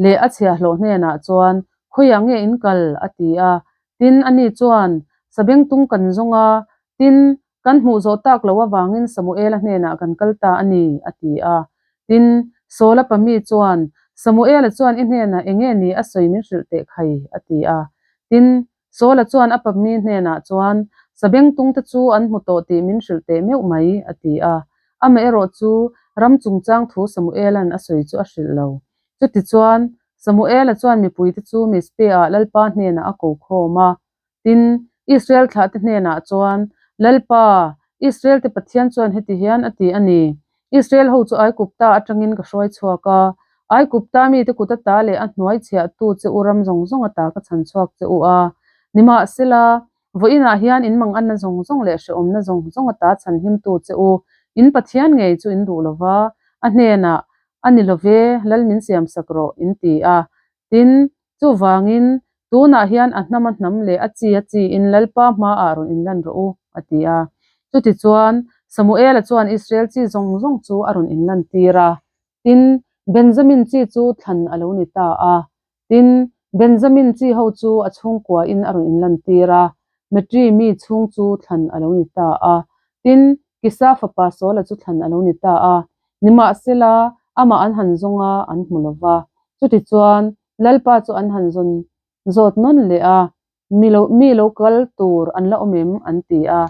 leh a chhiahhlawh hnenah chuan, Khawiah nge in kal? a ti a. Tin, ani chuan, Sabengtung kan zawng a, tin, kan hmuh zawh tak loh avangin Samuela hnenah kan kal ta a ni, a ti a. Tin, Saula pami chuan, Samuela chuan i hnenah eng nge ni a sawi min hrilh teh khai? a ti a. Tin, Saula chuan a pami hnenah chuan, Sabengtungte chu an hmu tawh tih min hrilh teh meuh mai, a ti a. Amaherawhchu, ram chungchang thu Samuela'n a sawi chu a hrilh lo. Chutichuan, Samuela chuan mipuite chu Mizpe-ah Lalpa hnenah a ko khawm a. Tin, Israel thlahte hnenah chuan, Lalpa, Israel-te Pathian chuan heti hian a ti a ni, Israel ho chu Aigupta atangin ka hruai chhuak a, Aigupta mite kut ata leh a hnuai chhiahtu che u ram zawng zawng ata ka chhan chhuak che u a. Nimahsela, vawiinah hian in manganna zawng zawng leh hrehawmna zawng zawng ata chhan himtu che u in Pathian ngei chu in duh lo va, a hnenah, A ni lo ve, Lal min siamsak rawh, in ti a. Tin, chuvangin, tunah hian a hnam a hnam leh a chi a chiin Lalpa hmaah rawn inlan rawh u, a ti a. Chutichuan, Samuela chuan Israel chi zawng zawng chu a rawn inlantir a. Tin, Benjamin chi chu thlan a lo ni ta a. Tin, Benjamin chi ho chu a chhungkuain a rawn inlantir a, Metri mi chhung chu thlan a lo ni ta a. Tin, Kisa fapa Saula chu thlan a lo ni ta a. Nimahsela, amah an han zawng a, an hmu lo va. Chutichuan, Lalpa chu an han zawn zawt nawn leh a, Mi lo, mi lo kal tur an la awm em? an ti a.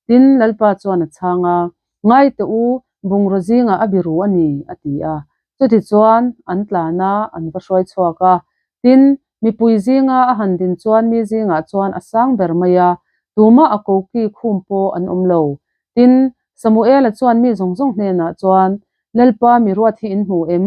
Tin, Lalpa chuan a chhang a, Ngai teh u, bungraw zingah a biru a ni, a ti a. Chutichuan, an tlan a, an va hruai chhuak a. Tin, mipui zinga a han din chuan mi zingah chuan a sang ber mai a, tumah a koki khum pawh an awm lo. Tin, Samuela chuan mi zawng zawng hnenah chuan, Lalpa mi ruat hi in hmu em?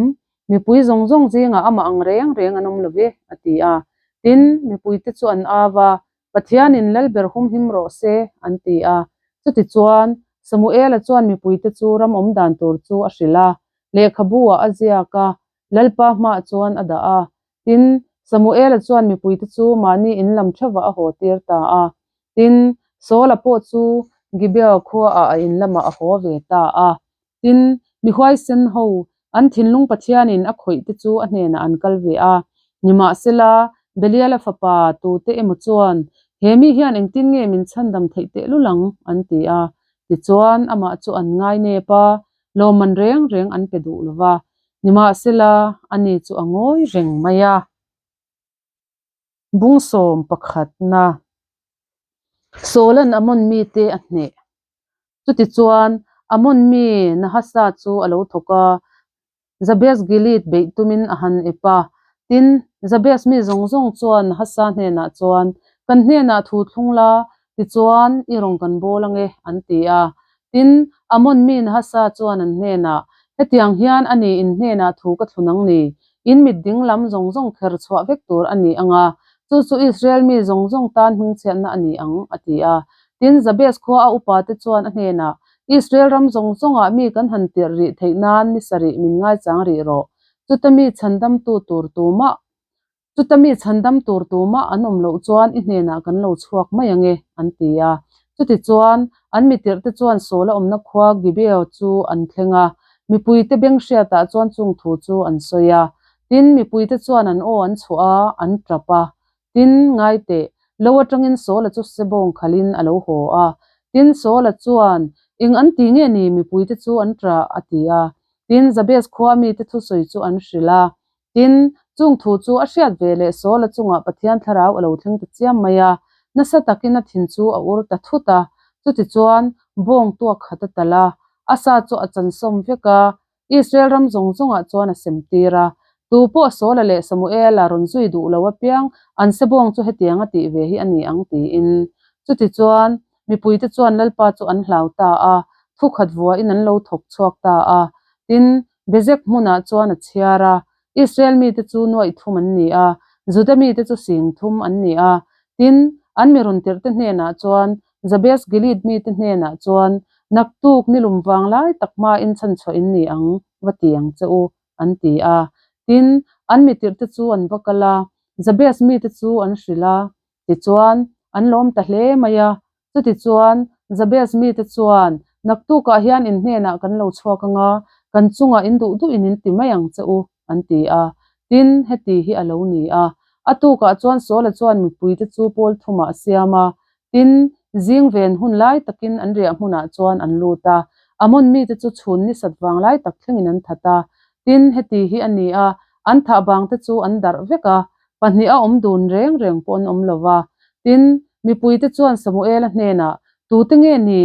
Mipui zawng zawng zingah amah ang reng reng an awm lo ve, a ti a. Tin, mipuite chu an au a, Pathianin Lalber humhim rawh se, an ti a. Chutichuan, Samuela chuan mipuite chu ram awm dan tur chu a hrilh a, lehkhabu-ah a ziak a, Lalpa hmaah chuan a dah a. Tin, Samuela chuan mipuite chu mahni in lam theuhvah a haw tir ta a. Tin, Saula pawh chu Gibeah khuaah a in lamah a haw ve ta a. Tin, mi huaisen ho, an thinlung Pathianin a khawih te chu a hnenah an kal ve a. Nimahsela, Beliala fapa tute emaw chuan, He mi hian engtin nge min chhandam theih tehlul ang? an ti a. Tichuan, amah chu an ngai nep a, lawmman reng reng an pe duh lo va. Nimahsela, ani chu a ngawi reng mai a. Bungsawm pakhatna Sawlan Amon mite a hneh. Chutichuan, Amon mi Nahasa chu a lo thawk a, Jabes Gilead beih tumin a han ep a. Tin, Jabes mi zawng zawng chuan Nahasa hnenah chuan, Kan hnenah thu thlung la, tichuan i rawn kan bawl ange, an ti a. Tin, Amon mi Nahasa chuan an hnenah, Hetiang hian a ni in hnenah thu ka thlun ang ni, In mit ding lam zawng zawng kher chhuah vek tur a ni ang a, chu chu Israel mi zawng zawng tan hmingchhiatna a ni ang, a ti a. Tin, Jabes khua a upate chuan a hnenah, Israel ram zawng zawngah mi kan han tirh rih theih nan ni sarih min ngaichang rih rawh. Chuta mi chhandamtu tur tumah Chuta mi chhandam tur tumah an awm loh chuan i hnenah kan lo chhuak mai ang e, an ti a. Chutichuan, an mitirhte chuan Saula awmna khua Gibeah chu an thleng a, mipuite beng hriatah chuan chung thu chu an sawi a. Tin, mipuite chuan an aw an chhuah a, an tap a. Tin, ngai teh, lo atangin Saula chu sebawng khalhin a lo haw a. Tin, Saula chuan, Eng an ti nge ni mipuite chu an ṭah? a ti a. Tin, Jabes khua mite thusawi chu an hrilh a. Tin, chung thu chu a hriat ve leh Saula chungah Pathian thlarau a lo thleng ta chiam mai a, nasa takin a thin chu a ur ta thut a. Chutichuan, bawng tuak khat a talh a, a sa chu a chansawm vek a, Israel ram zawng zawngah chuan a sem tir a. Tu pawh Saula leh Samuela rawn zui duh lo apiang an se bawng chu hetiang a tih ve hi a ni ang tiin. Chutichuan, mipuite chuan Lalpa chu an hlau ta a, thukhat vuahin an lo thawk chhuak ta a. Tin, Bezek hmunah chuan a chhiar a, Israel mite chu nuaih thum an ni a, Juda mite chu sing thum an ni a. Tin, an mi rawn tirhte hnenah chuan, Jabes Gilead mite hnenah chuan, Naktuk ni lum vang lai tak hmain chhanchhuah in ni ang, va ti ang che u, an ti a. Tin, an mi tirhte chu an va kal a, Jabes mite chu an hrilh a. Tichuan, an lawm ta hle mai a. Chutichuan, Jabez mite chuan, Naktukah hian in hnenah kan lo chhuak ang a, kan chungah in duh duhin in ti mai ang che u, an ti a. Tin, heti hi a lo ni a. A tukah chuan Saula chuan mipuite chu pawl thumah a siam a. Tin, zing ven hun lai takin an riah hmunah chuan an lut a. Amon mite chu chhun ni sat vang lai tak thlengin an that a. Tin, heti hi a ni a, an thah bangte chu an darh vek a, pahniha awm dun reng reng pawh an awm lo va. Tin, mipuite chuan Samuela hnenah, Tute nge ni?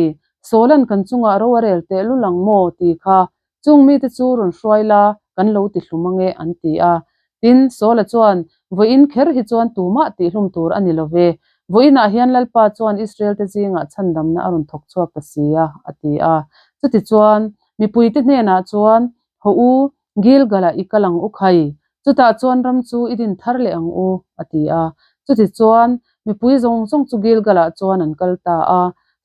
Saula'n kan chungah ro a rel tehlul ang maw? ti kha Chung mite chu rawn hruai la, kan lo tihlum ange, an ti a. Tin, Saula chuan, Vawiin kher hi chuan tumah tihlum tur a ni lo ve. Vawiinah hian Lalpa chuan Israel-te zingah chhandamna a rawn thawk chhuak ta si a, a ti a. Chutichuan, mipuite hnenah chuan, Haw u, Gilgal-ah i kal ang u khai. Chutah chuan ram chu i din thar leh ang u, a ti a. Chutichuan, mipui zawng zawng chu Gilgal-ah chuan an kal ta a.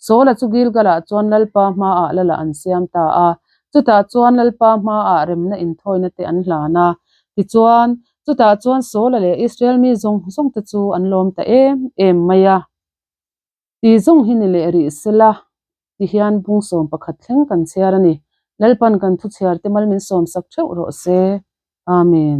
Saula chu Gilgal-ah chuan Lalpa hmaah lalah an siam ta a. Chutah chuan Lalpa hmaah remna inthawina te an hlan a. Tichuan, chutah chuan Saula leh Israel mi zawng zawngte chu an lawm ta em em mai a. Ti zawng hi ni leh rih sela ti hian bung sawm pakhat thleng kan chhiar a ni. Lalpan kan thu chhiar te mal min sawm sak theuh rawh se. Amen.